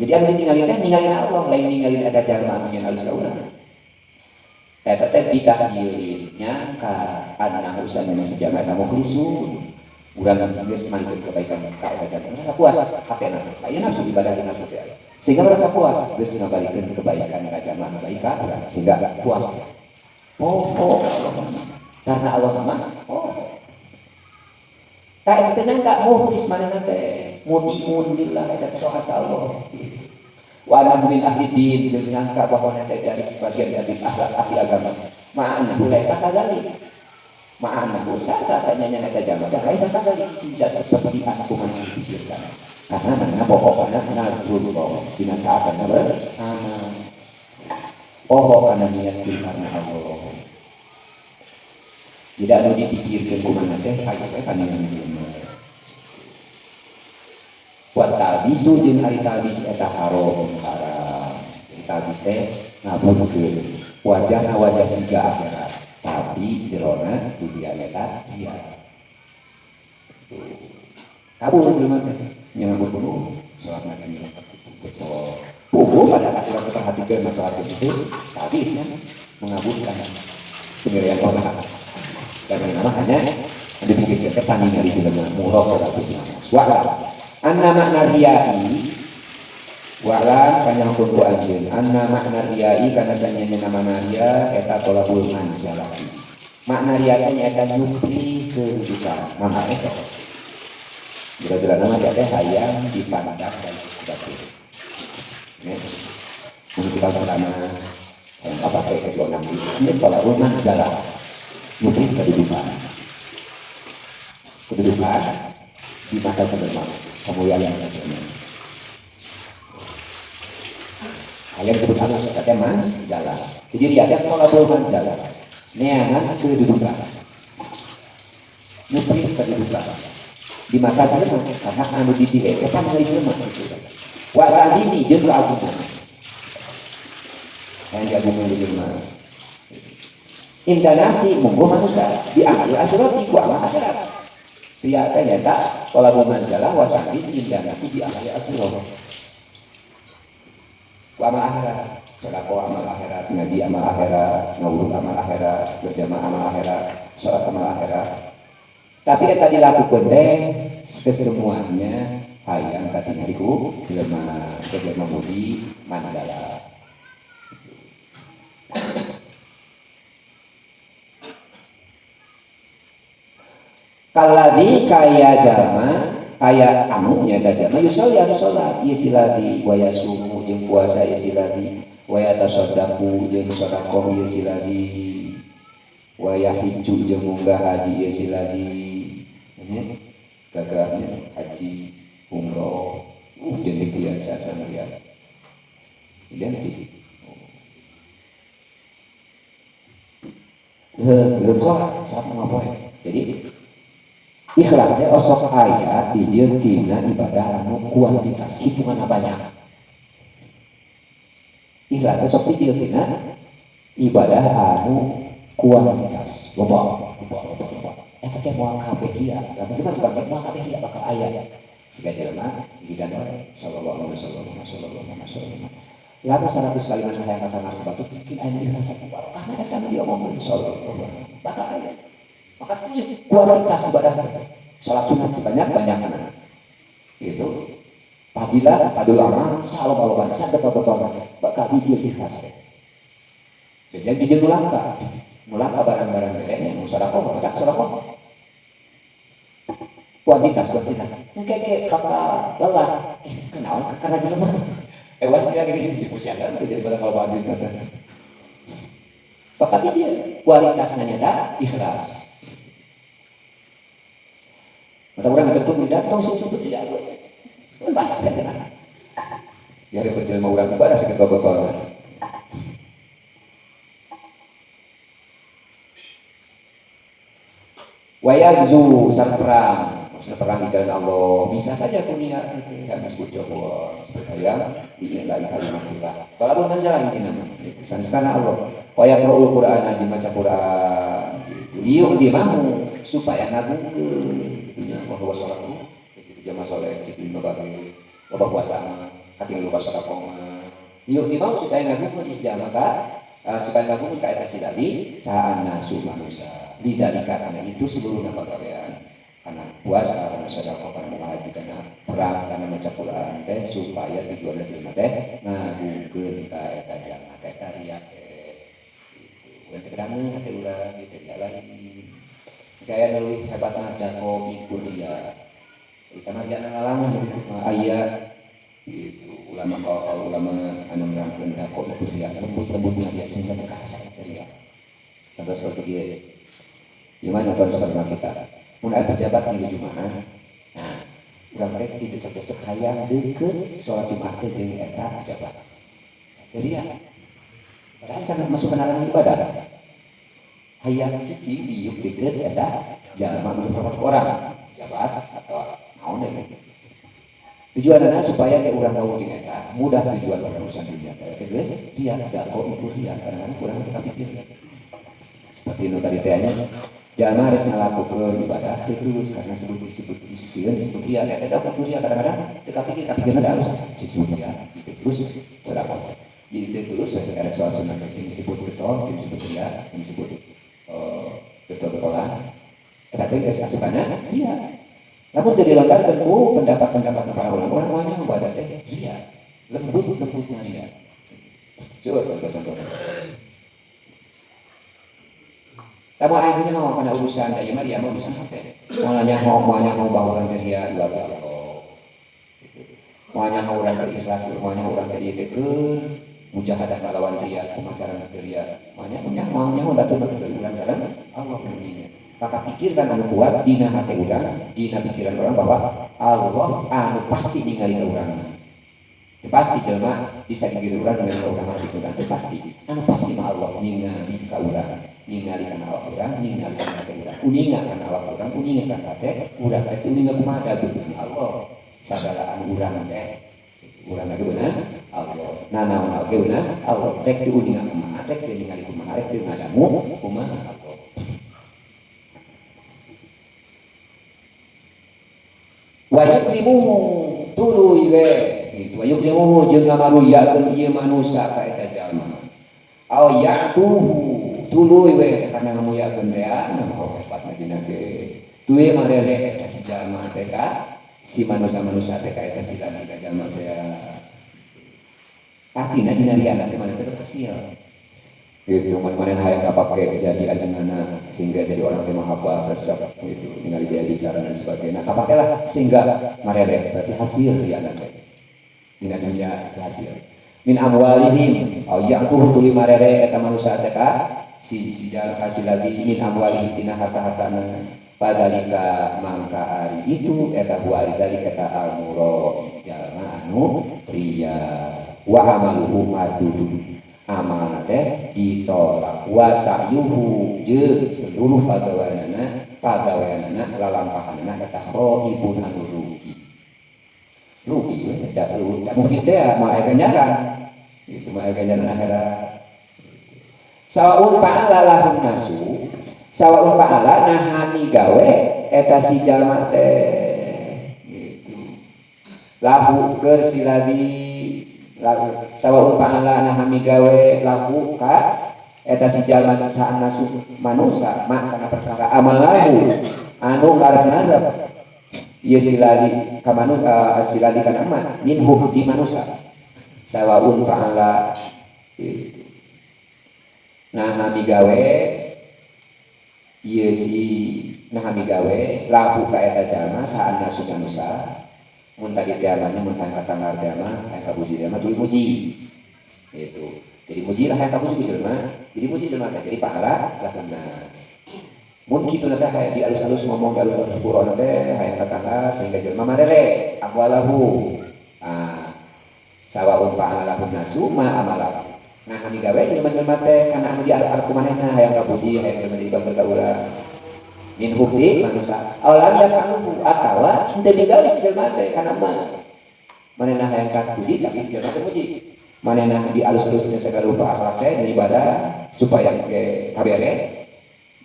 Jadi anu ditinggalin teh ninggalin Allah, lain ninggalin eta jalma anu nyieun alus ka urang. Eta teh bitahyilin nyangka annahu sanyana si jalma eta mukhlisun. Urang geus malikeun kebaikan ka eta jalma merasa puas hatena. Aya nafsu ibadah jeung nafsu teh. Sehingga merasa puas geus ngabalikeun kebaikan ka jalma anu baik ka urang sehingga puas. Poho ka Allah mah. Karena Allah mah poho. Ka eta teh nyangka mukhlis manehna teh mutiun lillah eta teh taat ka Allah. Wa annahu min ahli din jeung nyangka bahwa teh dari bagian dari ahli agama. Ma'annahu laisa kadzalik. Ma'annahu sarta sanyanya eta jalma teh laisa kadzalik, tidak seperti anu kumaha dipikirkan. Karena mana pokokna nadrullah dina saatna beramal. Pokok kana niat karena Allah. Tidak nu dipikirkeun kumaha teh hayu we pandangan jelema. Wa talbisu jeung ari talbis eta haram haram. Jadi talbis teh ngaburkeun wajahna wajah siga akhirat tapi jerona dunia eta ria. Kabur jelema teh nya ngabur kudu salat mah teh betul. Puguh pada saat urang perhatikan masalah itu talbisnya mengaburkan penilaian orang. Dan nama hanya dipikirkan teh paningali jelema murah ora wala anna makna riyai wala kana hukum ku anjeun anna makna riyai kana sanyanya nama riya eta tolabul manzalati makna riya teh nyaeta nyupri kedudukan mangka esok jika-jika nama dia teh hayang dipandang dan batur ya mun kita selama yang apa kayak kedua enam ini tolabul manzalah nyupri kedudukan kedudukan di mata jelema kemuliaan yang jelema hayang disebut halus eta teh manzalah. Jadi riya teh tolabul manzalah neangan kedudukan nyupri kedudukan di mata jelema karena anu dipilih eta ningali jelema kitu wa ta'zimi jeung keagungan yang diagungkan di jelema intanasi munggo manusia di amal akhirati ku amal akhirat riya teh nyaeta tolabul manzalah wa ta'zim intanasi di amal akhirat. Ku amal akhirat, sedekah amal akhirat, ngaji amal akhirat, ngawuruk amal akhirat, berjamaah amal akhirat, salat amal akhirat. Tapi eta dilakukeun teh kesemuanya hayang katingali ku jelema, ke jelema muji manzalah. Kaladi kaya jalma kaya anu nyata jalma yusolli anu salat ieu siladi wa yasumu jeung puasa ieu siladi wa yatasaddaqu jeung sedekah ieu siladi wa yahijju jeung munggah haji ieu siladi nya gagahnya haji umroh identik biasa sama dia identik belum sholat sholat ngapoe. Jadi ikhlas teh osok aya dijieun tina ibadah anu kuantitas hitunganna banyak. Ikhlas teh sok dijieun tina ibadah anu kuantitas loba loba loba loba. Eta teh moal kabeh ria, lamun cuma tukang teh moal kabeh ria bakal aya. Siga jelema diridan wae sallallahu alaihi wasallam sallallahu alaihi wasallam. Lamun 100 kali maneh hayang kata ngaruh batur mungkin aya ikhlas karena eta nu diomongkeun sallallahu alaihi wasallam bakal aya. Maka kualitas ibadah sholat sunat sebanyak-banyaknya itu fadilah fadul amal salom-aloban saketot-ketotan bakal hijil ikhlas teh. Jadi hijil nulangka nulangka barang-barang bedanya nu sedekah baca sedekah kuantitas kuantitas engke bakal lelah kenaon karena jelema ewasnya gini dipusian teh jadi barang kalau adil kata bakal hijil kualitasnya nyata ikhlas. Mata orang ada tuh tidak tong sebut dia. Bahaya kena. Biar jelema urang ibadah saketot-ketotan. Wa yagzu sareng perang, maksudnya perang di jalan Allah. Bisa saja dunia itu kan disebut Jawa supaya diilahi kalimatullah. Talabul manzalah intina mah itu sanes karena Allah. Wa yaqra'ul Qur'ana jeung maca Qur'an gitu. Lieu di mahu supaya ngagungkeun itunya bahwa sholat itu istri jamaah soleh cek lima bagi loba puasa mah katingal loba sedekah mah ieu di mau supaya ngagungkeun istijamah ka supaya ngagungkeun ka eta silali saha nasu manusia lidalika karena itu seluruhna pagawean karena puasa karena sedekah karena haji karena perang karena maca Quran teh supaya tujuanna jelema teh ngagungkeun ka eta jalma teh eta ria teh gitu urang teh kedangeun hate urang gitu ria lain. Gaya leuwih hebat mah dako ikur ria. Eta mah ria ngalangan gitu mah aya gitu ulama kalau ulama anu nerangkeun dako ikur ria lembut-lembutna ria sehingga teu karasa eta ria. Contoh seperti ieu. Ieu mah nonton seperti kita. Mun aya pejabat di Jumaah, nah urang teh ti desek-desek hayang deukeut salat Jumat teh jeung eta pejabat. Ria. Padahal sangat masuk kana ranah ibadah. Hayang cicing diuk deukeut eta jalma nu diperhati orang jabat atau naon deui. Tujuanna supaya ke urang wawuh jeung eta mudah tujuan urang urusan dunia teh geus ria dako iku ria kadang-kadang kurang teu kapikir. Seperti nu tadi teh nya jalma rek ngalakukeun ibadah teu tulus karena sebut disebut disieun disebut ria eta dako iku ria kadang-kadang teu kapikir kapikirna da alus disebut ria teu tulus sedekah. Jadi teu tulus rek salat sunat teh sing disebut getol sing disebut ria sing disebut getol-getolan eta teh geus asupana ria. Lamun teu dilontarkeun ku pendapat-pendapat para ulama, orang moal nyaho badan teh ria, lembut-lembutna ria. Cuur contoh-contoh. Tah moal aya nyaho kana urusan ieu mah ria mah urusan hate. Moal nyaho, moal nyaho bahwa urang teh ria iwal ka Allah. Moal nyaho urang teh ikhlas, moal nyaho urang teh ieu teh keur mujahadah ngalawan ria, kumaha carana teh ria. Moal nyaho, moal nyaho batur mah kecuali urang sareng Allah nu. Maka pikirkan anu kuat dina hati urang, dina pikiran urang bahwa Allah anu pasti ningali ka urang. Teu pasti jelema bisa dibiri urang ningali ka urang mah urang teu pasti. Anu pasti mah Allah ningali ka urang, ningali kana awak urang, ningali kana hati urang, uninga kana awak urang, uninga kana hate urang teh uninga kumaha da beunang Allah. Sagala anu urang teh urang lagi beunang Allah. Nanaon oge beunang Allah. Rek teu uninga kumaha, rek teu ningali kumaha, rek teu ngadamu kumaha Allah. Wa yukrimuhu tuluy we Gitu yukrimuhu jeung ngamaruyakeun ieu manusia ka eta jalma aw ya'tuhu tuluy we kana ngamuyakeun teh nah hebat majina ge tuluy marere eta si jalma teh ka si manusia-manusia teh ka eta si lagi ka jalma teh artina dina riana teh mana teh berhasil gitu mun-munan hayang kapake jadi ajenganna sehingga jadi orang teh mahabbah resep gitu ningali gaya bicara dan sebagainya kapakelah sehingga marere berarti hasil riana teh dina dunya hasil min amwalihim au ya'tuhu tuli marere eta manusia teh ka si jalma kasih lagi min amwalihim tina harta-hartana padalika mangka ari itu eta huwa ari dalik eta al-muroi jalma anu riya wa amaluhu mardudun amalna teh ditolak wa sa'yuhu jeung seluruh pagaweanana lalampahanana eta khaibun anu rugi rugi we da mungkin teh moal aya ganjaran itu moal aya ganjaran akhirat sawaun fa'ala lahun nasu sawaun fa'ala nahami gawe eta si jalma teh gitu lahu keur si lagi sawaun fa'ala nahami gawe lahu ka eta si jalma saan nasu manusa mak kana perkara amalahu anu ngarep-ngarep ieu si lagi ka si lagi kana ma minhum di manusa sawaun fa'ala gitu nahami gawe ieu si nahami gawe lahu ka eta jalma saan nasu manusa mun tadi teh mah mun hayang katanggar teh mah hayang kapuji teh mah tuluy muji gitu jadi muji lah hayang kapuji ku jelema jadi muji jelema teh jadi pahala lahun nas mun kitu teh hayang dialus-alus ngomong dialus-alus Quran teh hayang katanggar sehingga jelema marere amwalahu ah sawaun fa'ala lahun nasu ma amalahu nah kami gawe jelema-jelema teh kana anu diarep-arep ku manehna hayang kapuji hayang jelema jadi bager ka urang min hukti manusia aw lam yaf'aluhu atawa henteu digawe si jelema teh kana mah manehna hayang kapuji tapi jelema teh muji manehna dialus-alusna segala rupa akhlak teh dan ibadah supaya ke kabere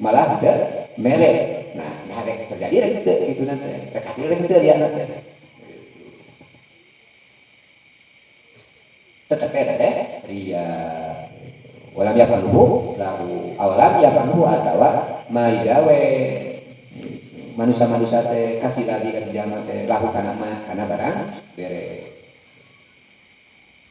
malah teu mere nah rek terjadi rek teu kitu na teh rek hasil rek teu dia teh tetep eta teh riya walam yaf'aluhu lahu awalam yaf'aluhu atawa mari gawe manusia-manusia teh kasih lagi kasih jalma teh lahu kana mah kana barang bere.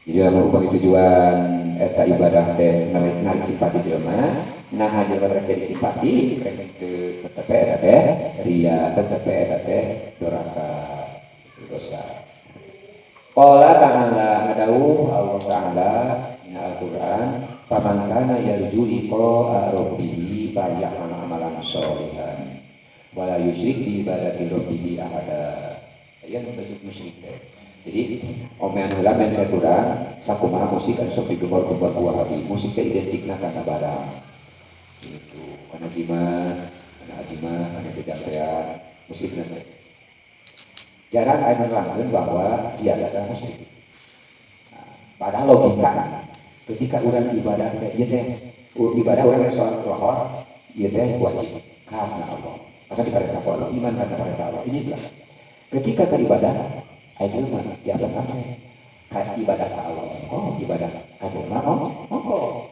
Jadi lamun upami tujuan eta ibadah teh narik simpati jelema nah jelema rek jadi simpati rek teu tetep eta teh riya tetep eta teh doraka dosa. Qala ta'ala ngadawuh Allah ta'ala dina Al-Qur'an faman kana yarju liqa'a rabbih falyamal amalan sholihan wala yusyrik bi ibadati rabbih ahada. Aya nu musyrik teh. Jadi omean heula men saturang sakumaha musik anu sok digembar-gembar ku Wahabi. Musik teh identikna kana barang. Gitu, kana jimat, kana ajimat, kana jajampean, musikna teh. Jarang aya nerangkeun bahwa dia adalah musyrik. Nah, padahal logika ketika urang ibadah teh ieu teh ibadah urang salat lohor ieu teh wajib karena Allah. Karena diperintah ku Allah, iman karena perintah Allah. Ini adalah ketika ke ibadah aya jelema dianggap apa? Ka ibadah ka Allah. Oh, ibadah ka jelema oh, oh.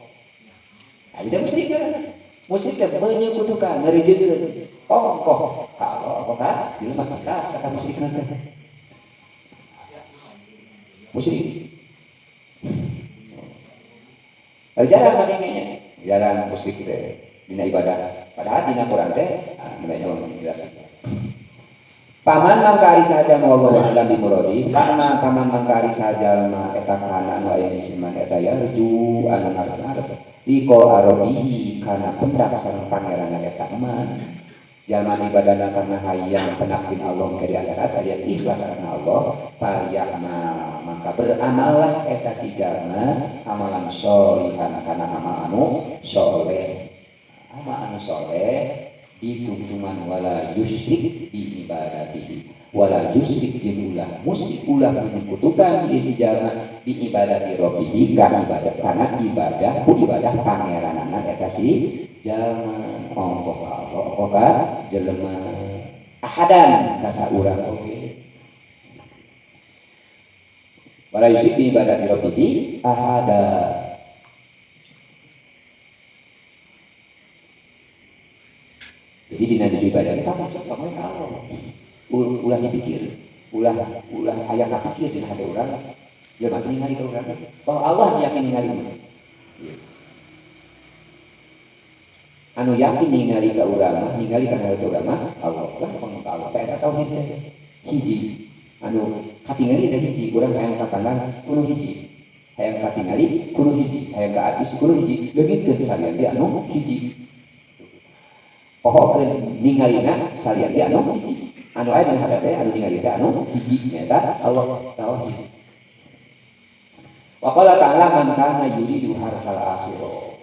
Nah, ieu teh musyrik kan. Musyrik teh menyekutukan, ngarijeunkeun. Ongkoh ka Allah, ongkoh ka jelema tegas kata musyrik teh. Musyrik. Tapi jarang kadangnya, jarang musyrik teh dina ibadah. Padahal dina Quran teh, nah, urang jelasin. Paman mangkari saja wallahu a'lam bi muradi. Paman mangkari saja ma eta kana anu aya siman eta yarju anu ngarep-ngarep liqa arabihi kana pendak sareng pangeranna eta man. Jalma ibadahna karena hayang penaktin Allah ke di akhirat alias ikhlas karena Allah, falyamal maka beramallah eta si jalma amalan sholihan kana amal anu soleh. Amal anu soleh ditungtungan wala yusyrik bi ibadatihi wala yusyrik jeung ulah musyrik ulah menyekutukan di si jalma bi ibadati rabbihi ka ibadah kana ibadah ku ibadah pangeranana eta si jalma ongkoh ka Allah ongkoh ka jelema ahadan ka saurang oge. Wala yusyrik bi ibadati rabbih ahada. Jadi dina ibadah kita tong we ka Allah. Ulah dipikir, ulah ulah aya kapikir dina hate urang. Jelema teh ningali ka urang bahwa Allah yakin ningali mah. Anu yakin ningali ka urang mah, ningali kana hate urang mah Allah. Lah pang ka Allah teh eta tauhid teh. Hiji anu katingali teh hiji, urang hayang katangan kudu hiji. Hayang katingali kudu hiji, hayang ka artis kudu hiji, leungitkeun salian di anu hiji. Pohokeun ningalina salian di anu hiji. Anu aya dina hate teh anu ningali teh anu hiji nyaeta Allah tauhid. Wa qala ta'ala man kana yuridu harsal akhirah.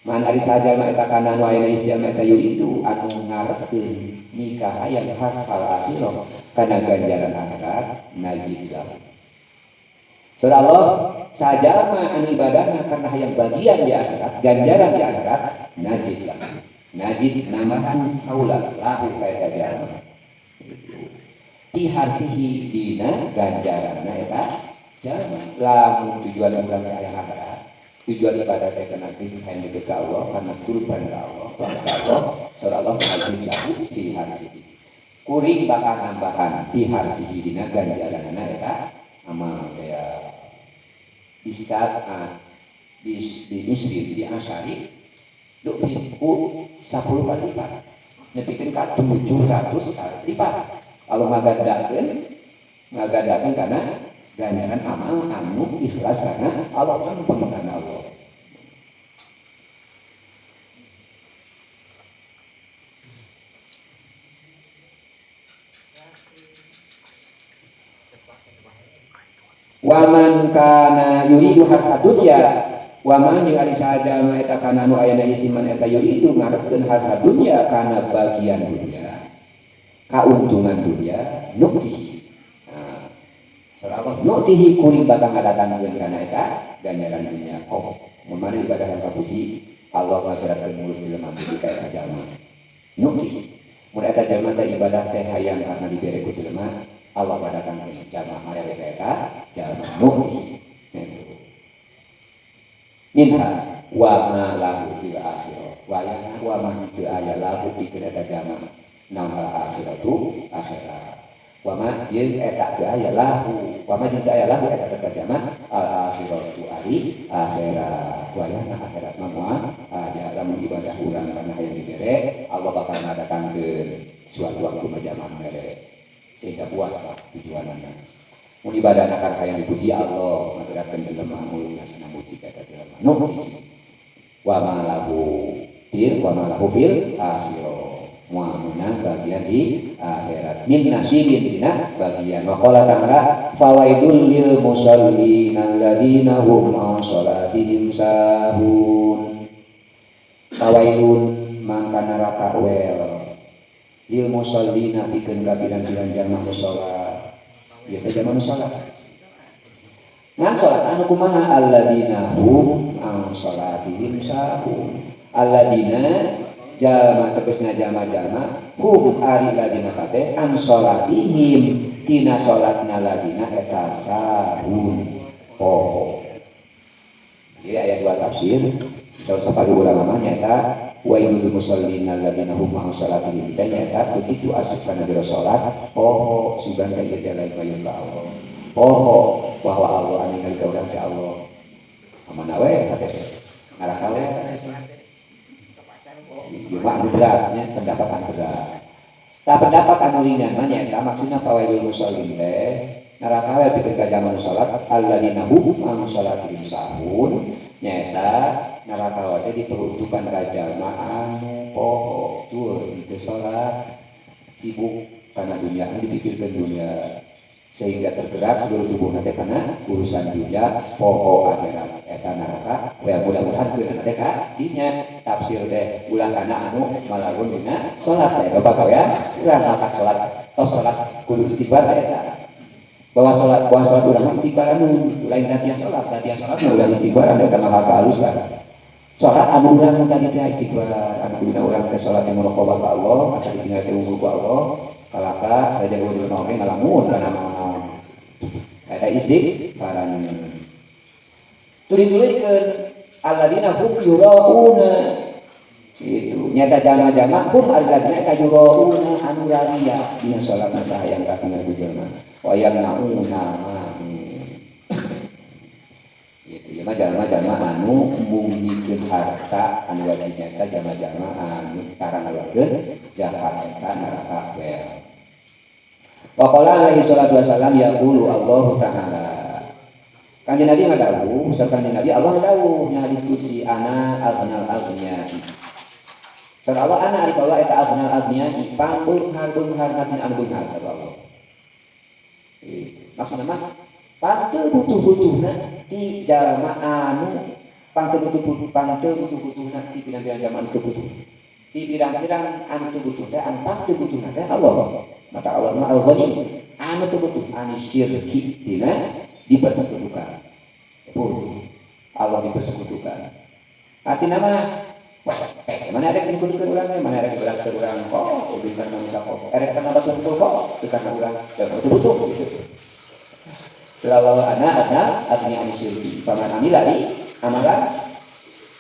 Man ari sajalma eta kana anu aya jalma eta yuridu anu ngarepkeun nikah hayang harsal akhirah kana ganjaran akhirat nazid lahu. Surah Allah sajalma anu ibadahna karena hayang bagian di akhirat, ganjaran di akhirat nazid lahu. Nazid nambahan kaula lahu ka eta jalma. Fi harsihi dina ganjaranna eta jalma. Lamun tujuan urang teh hayang akhirat, tujuan ibadah teh kana hayang deket ka Allah, karena turut ka Allah, taat ka Allah, surah Allah nazid lahu fi harsihi. Kuring bakal nambahan fi harsihi dina ganjaranna eta amal teh bisa di isri di asyari ku 10 kali lipat nepikeun ka 700 kali lipat. Kalau ngagandakeun karena ganjaran amal anu ikhlas karena Allah kan pengen Allah. Waman kana yuridu harta dunya waman jeung ari saha jalma eta kana anu aya na siman eta yuridu ngarepkeun harta dunya kana bagian dunya kauntungan dunya nuktihi. Nah, surah Allah nuktihi kuring bakal ngadatangkeun kana eta ganjaran dunya. Oh, mun mana ibadah yang kapuji Allah ngagerakkeun mulut jelema puji ka eta jalma. Nuktihi. Mun eta jalma teh ibadah teh hayang karena dibere ku jelema, Allah ngadatangkeun jalma marere ka eta jalma nuktihi. Minha wa ma lahu fil akhirah wa ya wa ma teu aya lahu pikeun eta jalma naon al akhiratu akhirat wa ma jeung eta teu aya lahu wa ma jeung teu aya lahu eta teh jalma al akhiratu ari akhirat wa ya akhirat mah moal aya lamun ibadah urang kana hayang dibere Allah bakal ngadatangkeun suatu waktu mah jalma mere sehingga puas lah tujuanana. Mun ibadahna kana hayang dipuji Allah ngagerakkeun jelema mulutna senang muji ka eta jelema nuktihi wa ma lahu fil wa ma lahu fil akhirah moal meunang bagian di akhirat min nasibin dina bagian. Wa qala ta'ala fawaidul lil musallin alladzina hum an salatihim sahun. Fawailun mangka neraka wel lil musallina pikeun ka pirang-pirang jalma nu salat. Ieu teh jalma nu salat. Ngan salat anu kumaha alladzina hum an salatihim sahun. Alladzina jalma tegasna jalma-jalma hum ari ladina kabeh an salatihim tina salatna ladina eta sahun poho. Ieu aya dua tafsir. Salah satu ulama mah nyaeta wailul musallin alladzina hum an salatihim teh nyaeta kitu asup kana jero salat poho sugan teh ieu teh lain payun ka Allah. Poho bahwa Allah anu ningali ka urang teh Allah. Amana we hate teh ngaraka we. Ieu mah anu berat nya pendapat anu berat. Tah pendapat anu ringan mah nyaeta maksudna pawailul musallin teh neraka we pikeun ka jalma nu salat alladzina hum an salatihim sahun nyaeta neraka teh diperuntukkan ka jalma anu poho cueur teu salat sibuk kana dunia anu dipikirkeun dunia sehingga tergerak seluruh tubuhna teh kana urusan dunia poho akhirat eta neraka we mudah-mudahan keunana teh ka dinya tafsir teh ulah kana anu malagun dina salat teh bapak ya urang matak salat tos salat kudu istighfar teh eta bahwa salat urang mah istighfar anu lain tatian salat mah ulah istighfar anu eta mah kaalusan. Salat anu urang nu tadi teh istighfar anu kuduna urang teh salat teh muraqabah ka Allah asa ditinggal teh unggul ku Allah kalaka saja eueuh jelema oge ngalamun kana naon-naon. Eta istighfaran. Tuluy-tuluykeun alladzina hum yurauna. Itu nyata jalma-jalma hum alladzina eta yurauna anu raria dina salatna teh hayang katingal ku jelema. Wa yamnauna gitu ya mah jalma-jalma anu embung harta anu wajib nyata jalma-jalma anu tara ngaluarkeun zakat eta neraka wel. Wa qala alaihi salatu wasalam yaqulu Allahu ta'ala. Kanjeng Nabi ngadawuh, sarta Kanjeng Nabi Allah ngadawuh nya hadis qudsi ana aghnal aghniyai. Saur Allah ana ari Allah eta aghnal aghniyai pangbeunghar-beunghar tina anu beunghar saur Allah. Gitu. Maksudna mah pang teu butuh-butuhna ti jalma anu pang teu butuh-butuhna ti pirang-pirang jalma anu teu butuh. Ti pirang-pirang anu teu butuh teh anu pang teu butuhna teh Allah. Mata Allah mah al-ghani anu teu butuh anu syirki dina dipersekutukan. Butuh Allah dipersekutukan. Artinya mah wah, mana ada yang dikutukeun urang teh, mana ada yang berat urang kok, itu karena manusia kok. Erek karena batu kumpul kok, itu karena urang dan itu butuh gitu. Sallallahu ana asna asni ani syirki. Paman amila li amalan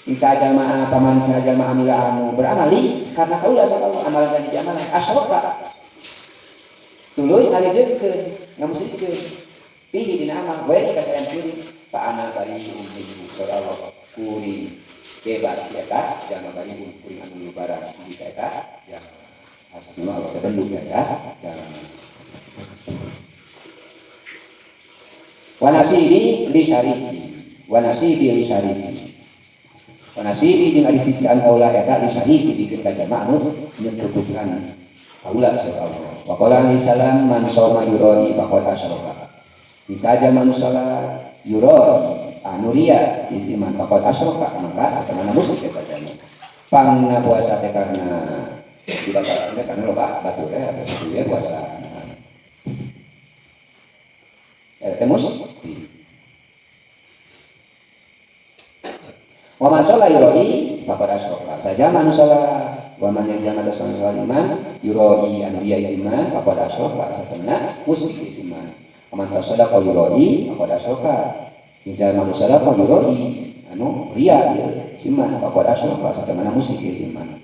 isa jalma paman sajalma amila anu beramali karena kaula sallallahu amalan dan hiji amalan asyraka. Tuluy ngalejeunkeun, ngamusyrikeun. Pihi dina amal we ka sayan kuring pa ana bari minhu sallallahu kuring bebas di eta jalma bari kuring anu lubaran di eta jalma. Artinya Allah teh bendu eta jalma. Wa nasibi li syariki wa nasibi li syariki wa nasibi jeung ari siksaan kaula eta li syariki bikin ka jalma anu nyekutukan kaula sallallahu wa qala alaihi salam man shoma yuroi faqad asyraka. Bisa jalma anu salat yuroi anu ria isi man faqad asyraka maka satamana musyrik eta jalma. Pangna puasa teh karena dibatalkeun teh karena loba batur teh atuh ya puasa. Teh musyrik. Wa man sholat yuroi faqad asyraka. Saja man sholat wa man yazama sholat iman yuroi anu ria isi man faqad asyraka sasamana musyrik isi man. Wa man tasaddaqa yuroi faqad asyraka. Sing jalma nu sadaqah yuroi anu ria ieu isi man faqad asyraka satamana musyrik isi man.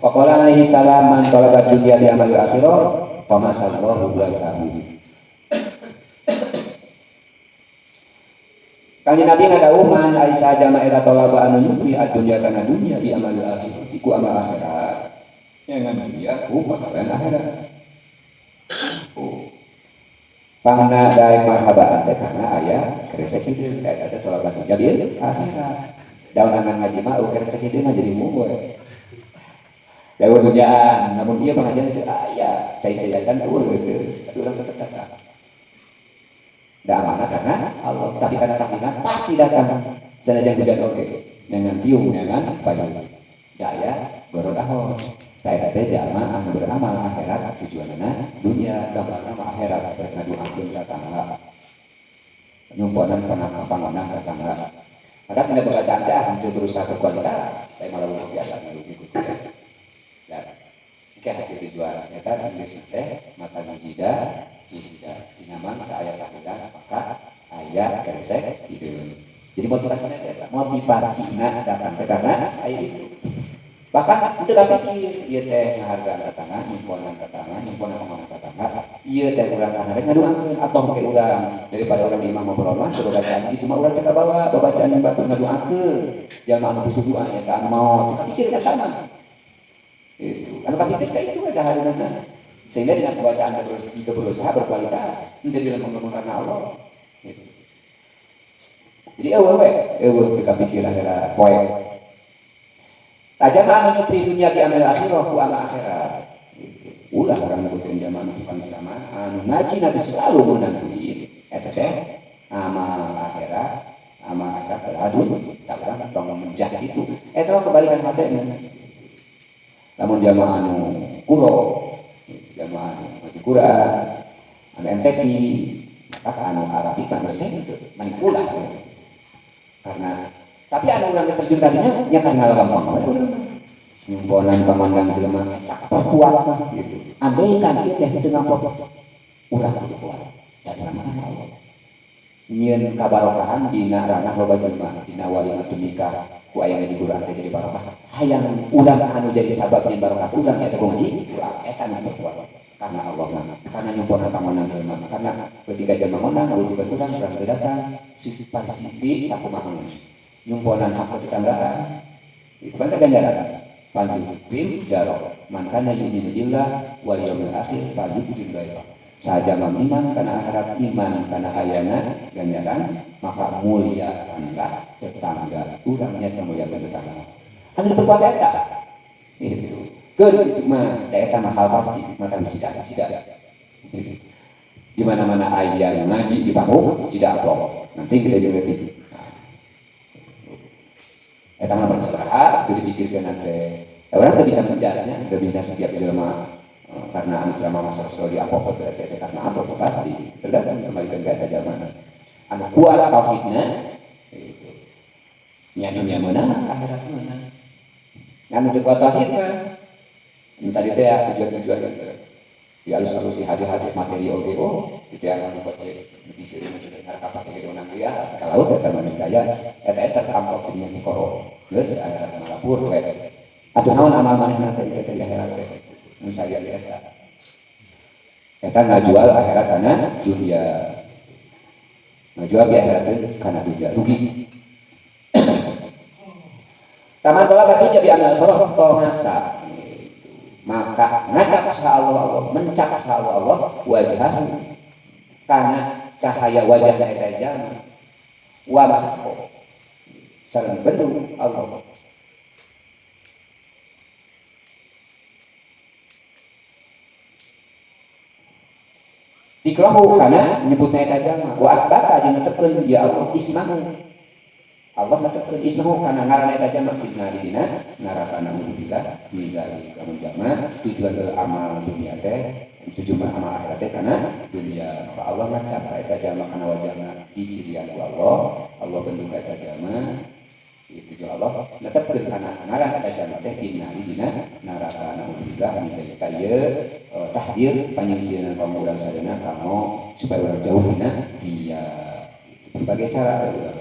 Wa qala alaihi salam man talaba dunya bi amali akhirah famasallahu wajhahu. Kanjeng Nabi ngadawuh man ari sajalma eta talaba anu nyupri ad-dunya kana dunya bi amali akhirah ku amal akhirat. Ya ngan dunya ku pagawean akhirat. Oh. Pangna daek marhabaan teh karena aya kresek hideung eta teh talaba dunya bil akhirat. Daunangan ngaji mah eueuh kresek hideung jadi mung we. Daun dunyaan namun ieu pangajian teh aya cai-cai acan eueuh gitu. Tapi urang tetep datang. Da amanah karena Allah, tapi karena tahlilan pasti datang. Sanajan hujan oge, dengan tiung dengan payung. Daya gorodaho. Eta teh jalma anu beramal akhirat tujuanna dunia, gambarna mah akhirat rek ngaduakeun ka tangga. Nyumponan panganan ka tangga. Maka tidak bacaan teh untuk berusaha berkualitas, tapi malah luar biasa ngikuti. Dan ke hasil tujuan eta geus teh mata mujida mujida dina mangsa aya tahlilan maka aya kresek hideung. Jadi motivasinya teh eta, motivasina datang teh karena aya itu. Bahkan teu kapikir ieu teh ngahargaan tetangga, nyumponan tetangga, nyumponan panggonan tetangga, ieu teh urang kana rek ngaduakeun atau ke urang daripada urang di imah ngobrol mah teu babacaan itu mah urang teh kabawa babacaan yang batur ngaduakeun. Jalma anu butuh doa eta anu maot teu kapikir ka mah. Itu. Anu kapikir ka itu ada hareunana. Sehingga dengan pembacaan itu berusaha berkualitas, menjadi lembang-lembang karena Allah. Gitu. Jadi eueuh we, eueuh teu kapikir akhirat poe. Tajam anu nyupri dunya bi amal akhirah ku amal akhirat. Gitu. Ulah orang ngikutin zaman tukang ceramah anu ngaji nanti selalu meunang duit. Eta teh amal akhirat, amal akhirat adalah tak urang tong menjas itu. Eta mah kebalikan hatena. Lamun jamaah anu kuro, jamaah anu ngaji Quran, anu MTQ, maka anu Arabik mah resep itu, manipula. Karena tapi anu urang geus terjun tadinya nya karena lalampang we urang mah. Nyumponan pamandang jelema eta perkuat mah gitu. Andaikan ieu teh teu ngamplop urang kudu kuat. Dan urang mah Allah. Nyieun kabarokahan dina ranah loba jelema dina walimatun nikah ku aya ngaji Quran teh jadi barokah. Hayang urang anu jadi sabab nyeun barokah urang eta ku ngaji Quran eta nu perkuat. Karena Allah mah karena nyumponan pangonan jelema karena ketika jelema ngonang ngabutuhkeun urang urang teu datang parsipi sakumaha nyumponan hak tetanggaan itu kan ganjaran palyukrim jarok man kana yu'minu billah wal yaumil akhir palyukrim dhaifah. Saja iman karena akhirat iman karena ayana ganjaran maka muliakanlah tetangga urang niat muliakan tetangga anu diperkuat eta itu keur itu mah da eta mah hal pasti mata tidak tidak gitu. Di mana-mana aya ngaji di panggung tidak amplop nanti kita jeung leutik eta mah sabaraha itu dipikirkeun nanti orang teu bisa menjasnya teu bisa setiap jelema karena anu ceramah masa sosial di amplop berarti itu karena amplop pasti tergantung kembalikan ke eta jalma anu kuat tauhidna gitu nya dunia meunang akhirat meunang anu teu kuat tauhid mah tadi teh tujuan-tujuan gitu di alus-alus di hadi-hadi materi oge oh itu yang anu kocek di sini sudah ngarep pake gitu menang dia ka laut eta mah geus daya eta eta amplop di mikoro geus akhirat mah lapur we atuh naon amal manehna teh teh di akhirat teh misalnya eta eta ngajual akhirat kana dunia ngajual di akhirat kana dunia rugi taman tolak dunya bi amal akhirah masa maka ngacap saha Allah Allah mencap saha Allah Allah wajahu kana cahaya wajahna eta jalma wa mahaqo sareng bendung Allah diklahu kana nyebutna eta jalma wa asbata jeung netepkeun ya Allah ismahu Allah netepkeun ismahu kana ngaran eta jalma dina dina neraka naudzubillah min dzalik lamun jalma tujuan amal dunia teh tujuan amal akhirat teh kana dunia maka Allah ngacap ka eta jalma kana wajahna dicirian ku Allah Allah bentuk ka eta jalma itu tujuan Allah netepkeun kana ngaran eta jalma teh dina dina neraka naudzubillah min dzalik ieu tahdir panyingsieunan kaum urang sadayana kanggo supaya urang jauh dina dia berbagai cara teh urang.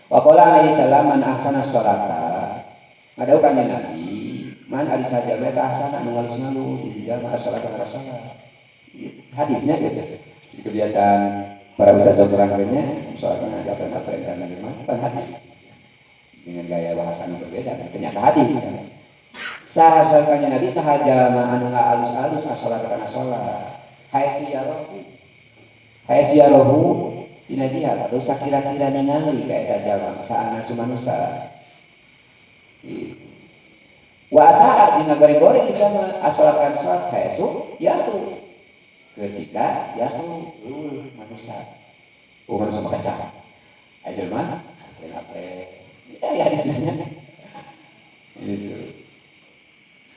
Wa qala alaihi salam man ahsana sholata ngadau ka Nabi man ari saja eta ahsana nu ngalus-ngalus hiji jalma salat kana salat hadisnya gitu. Jadi kebiasaan para ustaz terangkeunnya salatna diapain-apain karena jelema itu kan hadis dengan gaya bahasa nu berbeda ternyata hadis kan. Saha kanjeng Nabi saha jalma anu ngaalus-alus salat kana salat haesi yarohu dina jihad atau sakira-kira ningali ka eta jalma saana sumanusa gitu. Wa asaa jeung ngagoreng-goreng istilahna asalat kana salat haesu yahru ketika yahru eueuh manusa oh manusa mah kacang aya jelema apre-apre ya hadisnya gitu.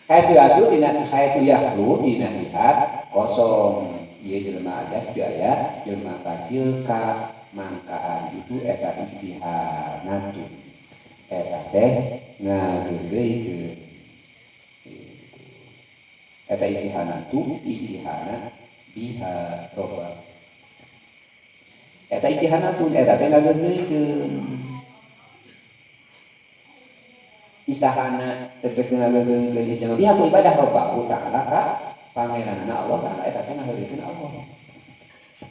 Haesu yasu dina haesu yahru dina jihad kosong ieu jelema alias teu aya jelema batil ka mangkaan itu eta istihanatu eta teh ngageugeuikeun eta istihanatu istihana biha roba eta istihanatun eta teh ngageugeuikeun istihana tegasna ngageugeuikeun jelema biha ku ibadah roba ta'ala ka pangeranna Allah ta'ala eta teh ngaheurikeun Allah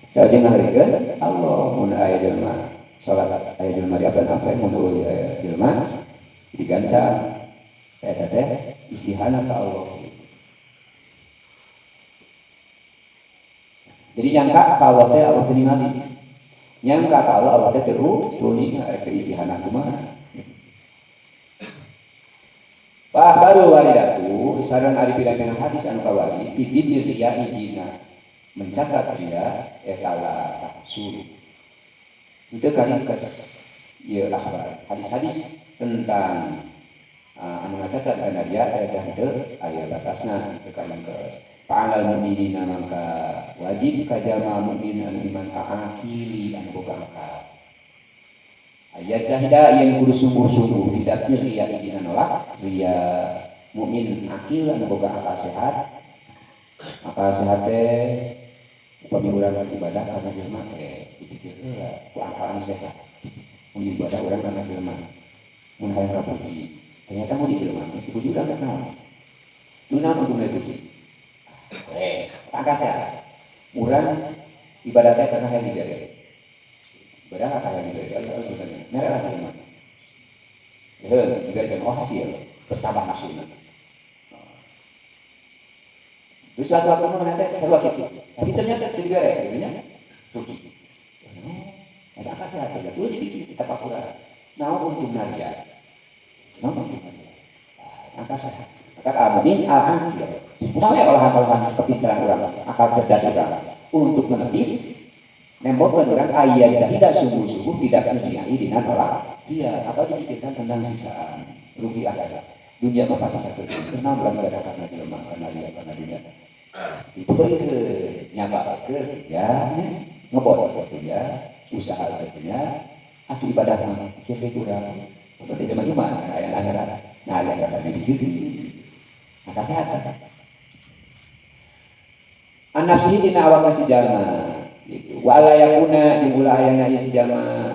saja ngaheurikeun Allah mun aya jelema salat aya jelema diaplen-aplen mun eueuh aya jelema digancang eta teh istihana ka Allah. Jadi nyangka ka Allah teh Allah teu ningali nyangka ka Allah Allah teh teu ningali eta istihana kumaha. Wa akhbarul waridatu sareng ari pirang-pirang hadis anu kawali bi riya dina mencatat riya eta la tahsul henteu karingkes ieu akhbar hadis-hadis tentang anu ngacacat kana riya eta henteu aya batasna henteu karingkes fa'alal mu'minina mangka wajib ka jalma mukmin anu iman akili anu boga akal ayat zahida yang kudu sungguh-sungguh tidak riya dina nolak riya mukmin akil anu boga akal sehat teh upami urang ibadah karena jelema teh dipikirkeun Heula ku akal anu sehat. Mun ibadah urang karena jelema. Mun hayang kapuji, ternyata muji jelema, mesti puji urang rek naon? Itu naon untungna dipuji? Angka sehat. Urang ibadah teh karena hayang dibere. Ibadah lah hayang dibere, harus sebenarnya. Mere lah jelema. Heuh, dibere oh hasil, bertambah nafsuna. Terus suatu waktu mah nanti seru gitu. Tapi ternyata itu dibere, gitu nya. Rugi. Oh, ada akal sehat ya. Terus jadi kita pakuran. Naon untungna ria? Naon untungna ria? Nah, akal sehat. Maka al-mu'min al-aqil. Kumaha we olahan-olahan kepintaran urang, akal cerdas urang untuk menepis nembokeun urang ayaz tidak sungguh-sungguh tidak duniai dina nolak dia atau dipikirkan tentang siksaan rugi akhirat. Dunia mah pasti satu. Karena urang ibadah karena jelema, karena ria, karena dunia. Diberi nyaba ke ya ngebot ke dunia, usaha ke dunia, atau ibadah mah pikir deui urang. Berarti zaman iman aya akhirat. Nah, aya akhirat dipikir. Nah, kesehatan. An nafsihi dina awakna si jalma gitu. Wa alla yakuna jeung ulah ayana ieu si jalma.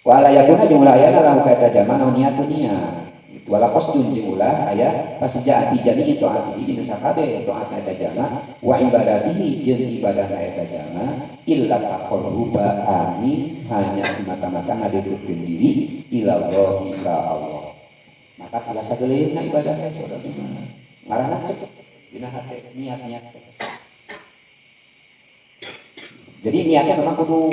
Wa alla yakuna jeung ulah ayana lahu ka eta jalma naon niatun niat. Gitu. Wala qasdun jeung ulah aya pasijaan fi jami'i taatihi dina sakabeh taatna eta jalma wa ibadatihi jeung ibadahna eta jalma illa taqarruba angin hanya semata-mata ngadeukeutkeun diri ilallahi ka Allah. Maka ulah sageleuna ibadah teh saudara mah. Ngarana cek dina hate niat-niat teh. Jadi niatnya memang kudu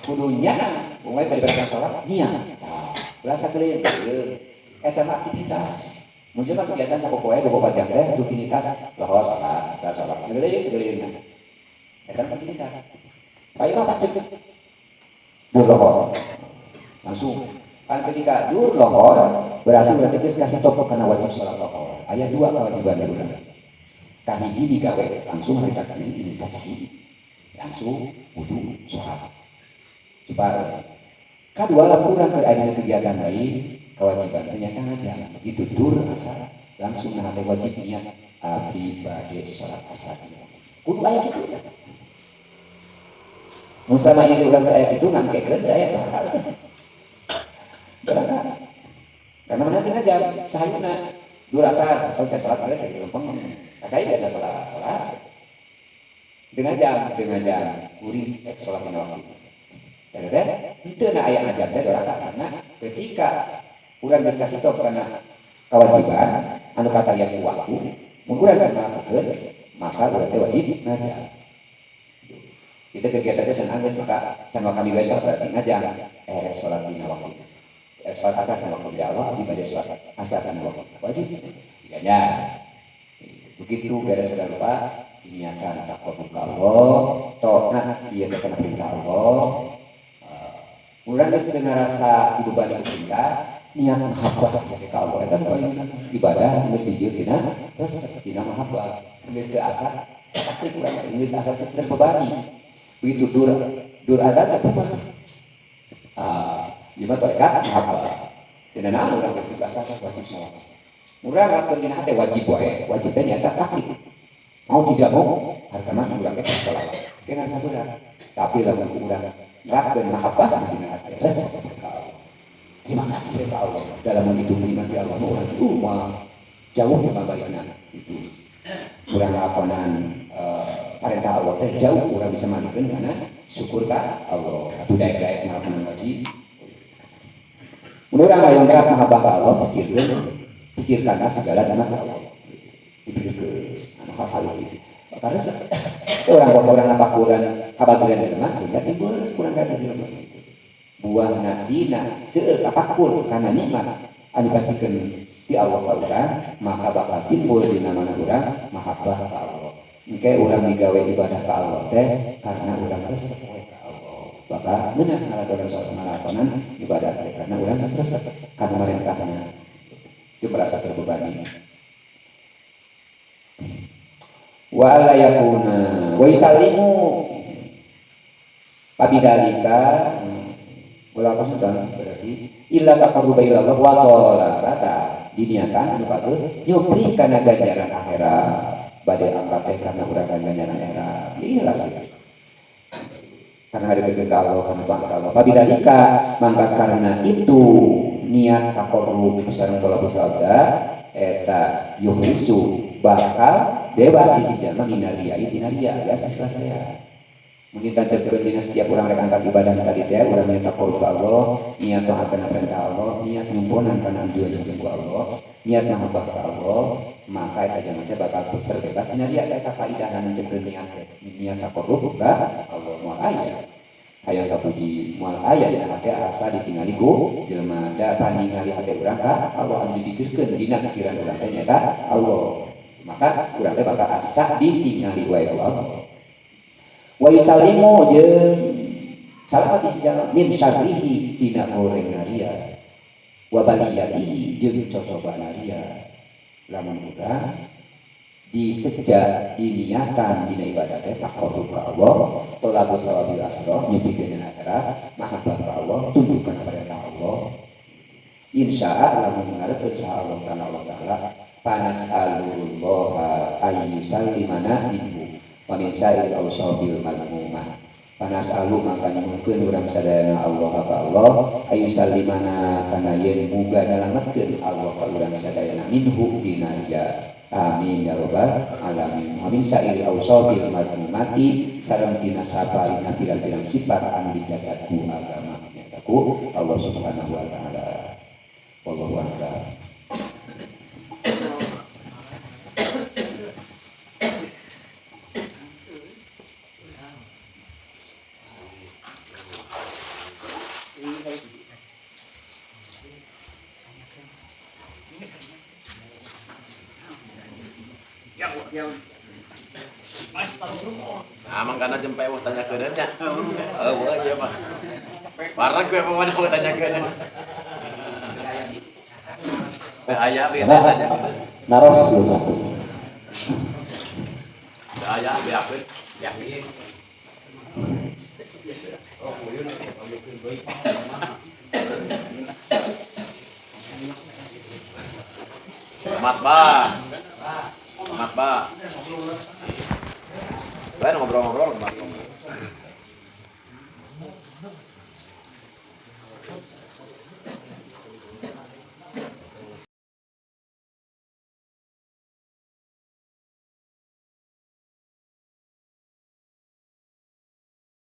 kudunya mulai daripada sholat niat. Tah, ulah sageleuna eta mah aktivitas. Mun mah kebiasaan sapopoe 24 jam teh rutinitas lohor salat, asar salat. Sageleuna sageleuna. Eta mah aktivitas. Ayo mah cek dur lohor. Langsung kan ketika dur lohor berarti berarti geus kahitop kana wajib salat lohor. Aya dua kewajiban di urang. Kahiji digawe langsung hari takani ini kacahi. Langsung wudu salat. Coba wajib. Kadua lamun urang keur aya kegiatan lain kewajiban ternyata ngajak. Begitu dur asar langsung nah teh wajib niat abdi bade salat asar. Kudu aya kitu teh. Mun selama ini urang teh aya kitu ngangkekeun teh aya bakal. Berangkat. Karena mana teu ngajak sahayuna dur asar kalau saya salat geus saya lempeng. Saya biasa salat, salat. Dengan jam kuring rek salat dina waktu. Jadi teh henteu na aya ngajak teh doraka karena ketika urang geus kahitop kana kewajiban anu katalian ku waktu, mun urang can ngalakukeun maka urang teh wajib ngajak. Itu kegiatan teh can anggeus maka can kami geus salat berarti ngajak rek salat dina waktu. Rek salat asar dina waktu ya Allah abdi bade salat asar dina waktu. Wajib. Ya. Begitu beres segala rupa diniatan takwa ka Allah, taat ieu teh kana perintah Allah. Urang geus teu ngarasa dibebani ku perintah, niat mahabbah ya ka Allah eta nu paling ibadah geus hiji tina resep tina mahabbah. Geus teu asa tapi urang geus asa terbebani. Begitu dur dur azan teh kumaha? Ah, ieu mah tarekat mahabbah. Dina naon urang begitu asa wajib salat. Urang ngelakukeun dina hate wajib wae, wajib teh nyata taklif. Mau tidak mau harga mati urang teh salat. Ke ngan saberat. Tapi lamun urang nerapkeun mahabbah dina hate resep ka Allah. Terima kasih ke Allah dalam menghitung nikmat Allah urang teh mah jauh ya balikna itu. Urang ngelakonan perintah Allah teh jauh urang bisa malikeun karena syukur ka Allah. Atuh daek-daek ngelakonan wajib. Mun urang hayang berat mahabbah ka Allah pikirkeun pikirkanlah segala nikmat Allah. Dipikirkeun anu hal-hal itu. Maka resep. Orang orang napakuran kabagiran jelema sehingga timbul resep kurang ka jelema. Buah natina seueur kapakur kana nikmat anu dipasihkeun ti Allah ka urang maka bakal timbul dina mana urang mahabbah ka Allah. Engke urang digawe ibadah ka Allah teh karena urang resep we ka Allah. Bakal ngeunah ngalakonan salat ngalakonan ibadah teh karena urang geus resep kana marentahna. Itu merasa terbebani. Wa alla yakuna wa yusallimu abidzalika wala qasdan berarti illa taqarruba ila Allah wa talabata diniatan anu pageuh nyuprih kana ganjaran akhirat bade angkat teh karena urang ganjaran akhirat ikhlas ya. Karena ngadeuketkeun ka Allah, karena taat ka Allah. Pabidzalika mangka karena itu niat taqarrub sareng thalabus sawab eta yukhlisu bakal bebas isi jalma mina riya tina riya biasa ikhlas teh. Mun ditancepkeun dina setiap urang rek angkat ibadah tadi teh urang niat taqarrub ka Allah, niat taat kana perintah Allah, niat nyumponan kana anu diwajibkeun ku Allah, niat mahabbah ka Allah, maka eta jalma teh bakal terbebas dina riya. Eta faidahna nancepkeun niat teh, niat taqarrub ka Allah moal aya hayang kapuji, moal aya dina hate asa ditingali ku jelema, da paningali hate urang ka Allah anu dipikirkeun dina pikiran urang teh nyaeta Allah, maka urang teh bakal asa ditingali wae ku Allah. Wa yusallimu jeung salamat isi jalma min syarrihi tina gorengna ria wa baliyatihi jeung cocobana ria. Lamun urang disejak diniatan dina ibadah teh taqarrub ka Allah, thalabus sawabil akhirah, nyupikeun dina akhirat, mahabbah ka Allah, tunduk kana perintah Allah, insya lamun ngarepkeun saha Allah ta'ala, Allah ta'ala panas'alullaha ayyusallimana minhu wa min sa'iril awsabil madmumah. Panas'alu maka nyuhunkeun urang sadayana Allah ka Allah ayyusallimana kana yen muga nyalametkeun Allah ka urang sadayana minhu tina riya. Amin ya robbal alamin. Amin sa'iril awsabil madmumati sareng tina sapalihna pirang-pirang sifat anu dicacat ku agama nyaeta ku Allah Subhanahu wa taala. Wallahu a'lam. Nah, mangkana jempe wah tanyakeun nya. Heuh, ieu mah. Bareng gue pokoknya mau tanyakeun. Aya bieu tanya. Naros dulu atuh. Aya beakeun. Ya. Mat ba. Mat ba. Lain ngobrol-ngobrol kembali.